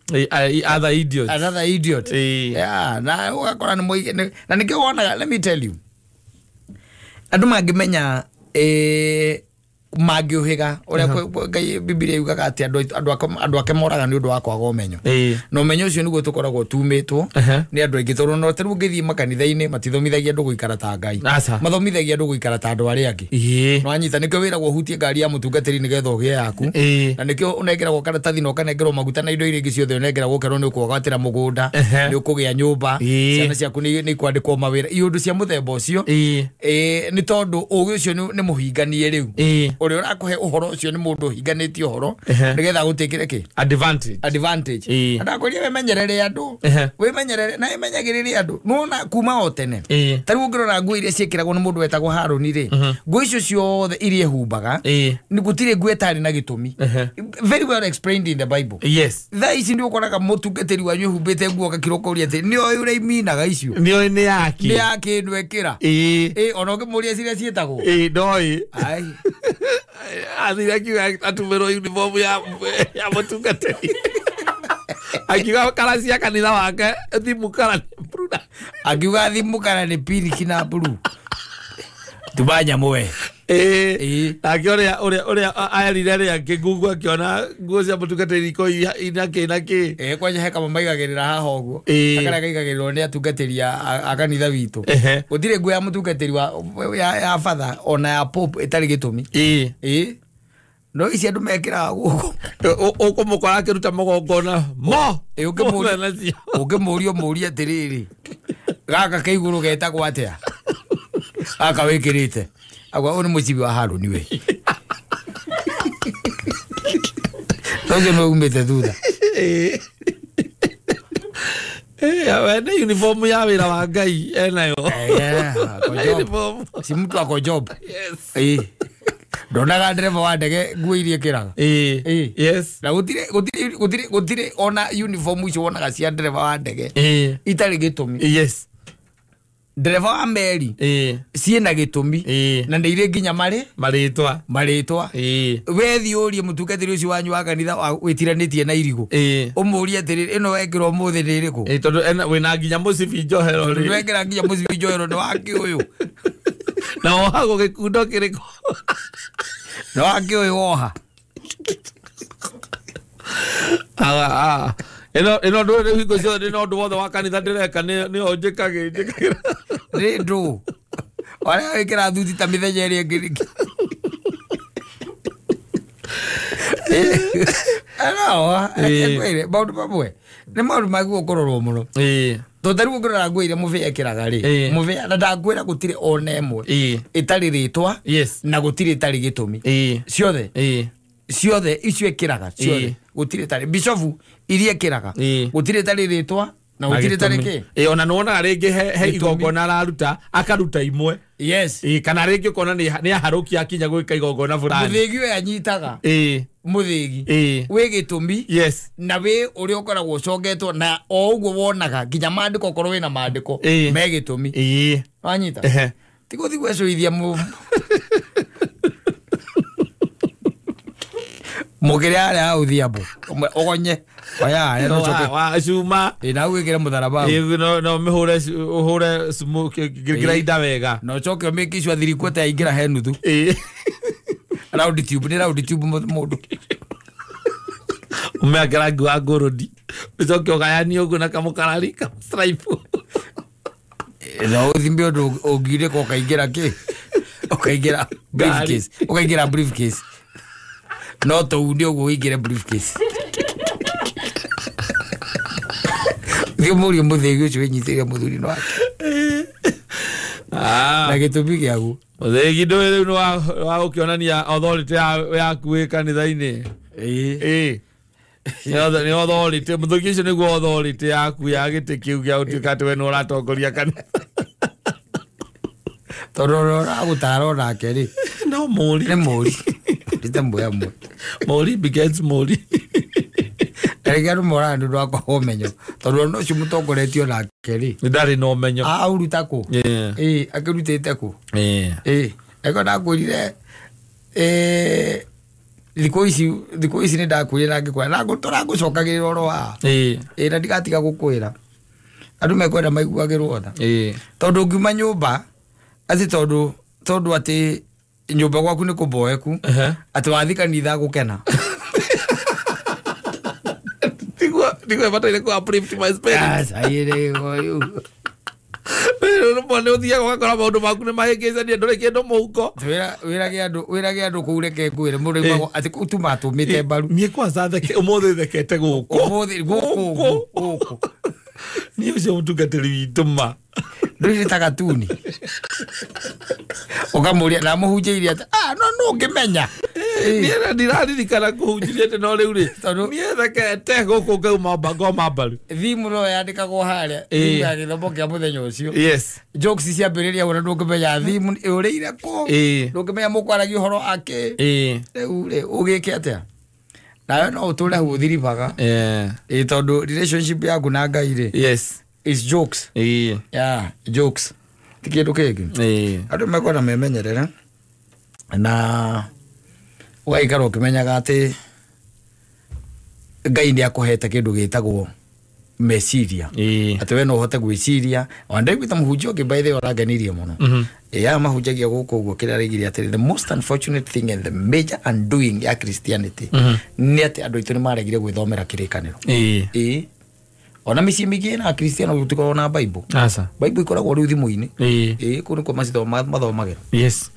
B: Other idiots.
A: Another idiot. Yeah, na ũgakora nĩ na nĩkĩo wonaga, let me tell you. Andũ mangĩmenya mangĩũhĩga ũrĩa Ngai Bibilia yugaga atĩ andũ ake moraga nĩ ũndũ wa kwaga ũmenyo. Na ũmenyo ũcio nĩguo tũkoragwo tumĩtwo nĩ andũ aingĩ tondũ no tarĩu ũngĩthiĩ makanitha-inĩ matithomithagia andũ gũikara ta Ngai. Mathomithagia andũ gũikara ta andũ arĩa angĩ. Nĩwanyita nĩkĩo wĩragwo ũhutie ngari ya mũtungatĩri nĩgetha ũgĩe yaku. Na nĩkĩo ũnengeragwo karatathi na ũkanengerwo maguta na indo iria ingĩ ciothe ũnengeragwo ũkerwo nĩ ũkũgwatĩra mũgũnda, nĩ ũkũgĩa nyũmba, ciana ciaku nĩ ikwandĩkwo mawĩra, iũndũ cia mũthemba ũcio. Nĩ tondũ ũgĩ ũcio nĩ mũhinganie rĩu. Ũrĩa ũrakũhe ũhoro ũcio nĩ mũndũ ũhinganĩtie ũhoro nĩgetha agũtĩkĩre kĩ? Advantage. Ndakwĩria wĩmenyerere andũ. Wĩmenyerere na wĩmenyagĩrĩre andũ. Nĩwona kuma o tene. Ta rĩu ũngĩrora nguo iria ciĩkĩragwo nĩ mũndũ wetagwo Harũni rĩ, nguo icio ciothe iria ehumbaga, nĩ gũtirĩ nguo ĩtarĩ na gĩtũmi. Very well explained in the Bible.
B: Yes.
A: Thaa ici nĩ ũkoraga mũtungatĩri wanyu ehumbĩte nguo agakira ũkoria atĩ nĩ oĩ ũrĩa iminaga icio.
B: Nĩ oĩ nĩ yake.
A: Nĩ yake ĩno ĩkĩra. Ona ũngĩmũria ciria ciĩtagwo.
B: Ndoĩ.
A: Ai.
B: Athire akiuga atumĩrwo uniform ya mũtungatĩri. Akiuga kara cia kanitha wake thimu kara nĩ blue.
A: Akiuga thimu kara nĩ pink na blue. Tuma nyamũ we.
B: Nake ũrĩa aerire rĩ akĩngungu akĩona nguo cia mũtungatĩri iko ina kĩ na kĩ.
A: Kwanja he kamwe maigagĩrĩra haha ũguo. Karĩa kaigagĩrĩrwo nĩ atungatĩri a kanitha witũ. Gũtirĩ nguo ya mũtungatĩri ya batha ona ya pope ĩtarĩ gĩtũmi. No ici andũ mekĩraga gũkũ.
B: Ũkũmũkora akĩruta magongona mo.
A: Ũngĩmũria ũmũrie atĩrĩrĩ, gaka ke igũrũ getagwo atĩa? Gaka wĩkĩrĩte. Agwa ũyũ nĩ mũcibi wa Harũni we. Ũcio nĩ umĩte thutha.
B: We nĩ uniform ya wĩra wa Ngai enayo.
A: Si mtu ako job. Yes. Ndonaga ndereba wa ndege nguo iria ĩkĩraga.
B: Yes.
A: Na gũtirĩ ona uniform icio wonaga cia ndereba wa ndege itarĩ gĩtũmi.
B: Yes.
A: Ndereba wa meri ciĩna gĩtũmi na nĩ irĩ nginya marĩtwa. Wethiĩ ũrie mũtungatĩri ũcio wanyu wa kanitha wĩtiranĩtie na irigũ. Ũmũrie atĩrĩrĩ, ĩno wekĩra ũmũthĩ nĩ ĩrĩkũ?
B: Tondũ wĩna nginya mũcibi njohero rĩ.
A: Wekĩra nginya mũcibi njohero nĩ wakĩ ũyũ.
B: Na wohagwo gĩkundo kĩrĩkũ?
A: Nĩ wakĩ ũyũ woha.
B: Ĩno ndũ hingo ciothe nĩ ũndũ wothe wa kanitha ndĩreka nĩyo njĩkagĩra.
A: Nĩ ndũ. Warĩa wĩkĩra thuti ta mĩthenya ĩrĩa ĩngĩ. Maũndũ mamwe nĩ maũndũ magĩrĩirwo kũrorwo mũno. Tondũ ta rĩu ũngĩrora nguo iria mũbĩa ekĩraga rĩ, mũbĩa na ndakwĩra gũtirĩ ona ĩmwe ĩtarĩ rĩtwa na gũtirĩ ĩtarĩ gĩtũmi. Ciothe ciothe icio ekĩraga ciothe gũtirĩ ĩtarĩ bishofu iria ekĩraga gũtirĩ ĩtarĩ rĩtwa na gũtirĩ ĩtarĩ kĩ.
B: Ona nĩwonaga rĩngĩ he igongona araruta akaruta imwe.
A: Yes.
B: Kana rĩngĩ ũkona nĩ aharũkia akinya gwĩka igongona fulani.
A: Mũthĩgi ũyũ anyitaga. Mũthĩgi wĩ gĩtũmi.
B: Yes.
A: Na wĩ ũrĩa ũkoragwo ũcongetwo na o ũguo wonaga nginya maandĩko okorwo wĩna maandĩko me gĩtũmi. Wanyita? Ti gũthiĩ gwecũithia Mũkĩrĩ harĩa hau thiambo ũgonye oya no coke
B: wa cuma
A: na wĩkĩre mũtharaba
B: no mĩhũre ũhũre grinder wega
A: na ũcoke ũmĩke icio thirikuote yaingĩra he nuthu round tube nĩ round tube mũndũ
B: ũmĩake rangi wa ngũrũndi ũcoke ũgayanie ũguo na kamũkarari kamũstripe
A: na ũthimbe ũndũ ũngirĩka ũkaingĩra kĩ ũkaingĩra briefcase ũkaingĩra briefcase no tũune ũguo ũingĩre briefcase thiĩ mũrie mũthĩgi ũcio wĩnyitĩrĩre mũthuri-inĩ wake na gĩtũmi gĩaguo
B: mũthĩgi ndũĩ rĩu nĩ wa gũkĩonania authority yaku wĩ kanitha-inĩ ĩĩ nĩ authority mũthĩgi ũcio nĩguo authority yaku ya gĩtĩ kĩu gĩa gũtuĩka atĩ we nĩ ũratongoria kanitha
A: tondũ ũragũtara onake rĩ
B: no mũri
A: nĩ mũri ndĩte mboya mwe
B: mũri begets mũri
A: rĩngĩ andũ moraga nĩ ũndũ wa kwaga ũmenyo tondũ ona ũcio mũtongoretio nake rĩ
B: ndarĩ na ũmenyo
A: aũruta kũ ĩĩ akĩrutĩte kũ ĩĩ eko ndakwĩrire thikũ ici nĩ ndakwĩrire na ngĩkwĩra na tũragũcokagĩrĩra ũhoro wa ĩĩ na ndigatiga gũkwĩra andũ mekwenda maiguagĩrwo tha tondũ ũngiuma nyũmba atĩ tondũ atĩ nyũmba gwaku nĩ kũboeku atĩ wathi kanitha gũkena
B: tiguo bataire ku uplift my spirit nĩ ũthiaga ũgakora maũndũ maku nĩ mahĩngĩcania ndũrĩ kĩndũ mũhuko
A: wĩrage andũ kũu reke ngwĩre mũndũ aimagwo atĩ kũu tu matũmĩte mbaru
B: niĩ kwanza theke ũmũthĩ thekete gũkũ
A: ũmũthĩ gũkũ gũkũ
B: niĩ ũcio mũtungatĩri witũ ma
A: ndũrĩ ta gatuni ũkamũria na mũhunjĩirie atĩ no nũ ũngĩmenya
B: niĩ ndiraririkana kũhunjĩria atĩ no rĩu rĩ niĩ thekete gũkũ ngauma ngoma mbaru
A: thimu no yandĩkagwo harĩa thimu ya gĩthomo kĩa mũthenya ũcio
B: yes
A: jokes ciambĩrĩria hau na ndũngĩmenya thimu ĩũrĩire kũ ndũngĩmenya mũkwaragia ũhoro akĩ rĩu rĩ ũgĩke atĩa nawe no ũtũre hau ũthiribaga ĩ tondũ relationship yaku na Ngai rĩ
B: yes
A: is jokes yeah jokes ti kĩndũ kĩngĩ andũ mekwenda memenyerere na ũgaikara ũkĩmenyaga atĩ Ngai nĩ akũhete kĩndũ gĩtagwo meciria atĩ we no ũhote gwĩciria ona ndaiguĩte mũhunjia ũngĩ by the way ũrangenirie mũno aya mahunjagia gũkũ ũguo kĩrĩa araigire atĩrĩ the most unfortunate thing and the major undoing ya Christianity nĩ atĩ andũ aitũ nĩ maregire gwĩthomera kĩrĩkanĩro ĩĩ ona mĩciĩ mĩingĩ ĩna Akristiano gũtikoragwo na Bible Bible ikoragwo rĩu thimũ-inĩ ĩĩ kũu nĩkuo mathomagĩra
B: yes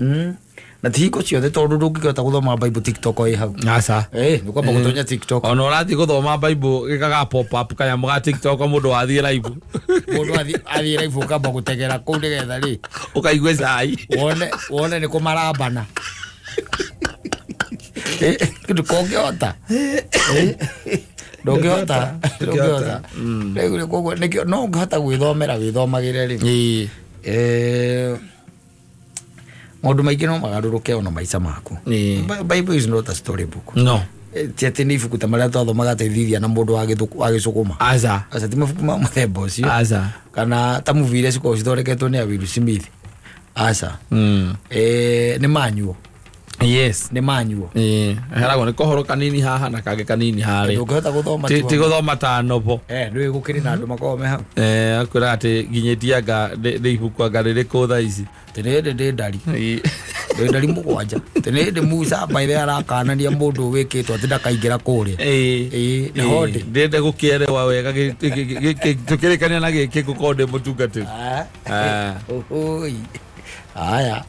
A: na ti hingo ciothe tondũ ndũngĩhota gũthoma Bible TikTok ĩ hau ĩĩ nĩ kwamba gũtonya TikTok
B: ona ũrathiĩ gũthoma Bible gĩkaga pop up kanyamũ ga TikTok mũndũ wathiĩ live
A: mũndũ athiĩ live ũkamba gũtegera kũu nĩgetha rĩ
B: ũkaigue cai
A: wone nĩ kũmarambana ndũkongĩhota ndũngĩhota rĩu koguo nĩkĩo no ũngĩhota gwĩthomera wĩthomagĩre rĩ maũndũ maingĩ no magarũrũke ona maica maku Bible is not a story book
B: no
A: ti atĩ nĩ ibuku ta marĩa twathomaga teithithia na mũndũ wa gĩcũkũma
B: aca
A: aca ti mabuku ma mũthemba ũcio
B: aca
A: kana ta movie iria cikoragwo cithondeketwo nĩ a Will Smith aca nĩ manyuo
B: yes
A: nĩ manyuo
B: heragwo nĩ kohoro kanini haha na kangĩ kanini harĩa
A: ndũngĩhota gũthoma
B: ti gũthoma ta nobo
A: ndũĩ gũkĩrĩ na andũ makoragwo me hau
B: akwĩra atĩ nginyĩtie anga nĩ ibuku anga rĩrĩkũ thaa ici
A: tĩ nĩ hĩndĩ ndĩ ndari ndĩ ndari mũgwanja tĩ nĩ hĩndĩ Musa baithe arakanania mũndũ wĩkĩtwo atĩ ndakaingĩra kũrĩa ĩĩ nĩho ndĩ
B: ndĩrenda gũkĩerewa wega tũkĩrĩkania na gĩkĩ ngũkorwo ndĩ mũtungatĩri
A: aya.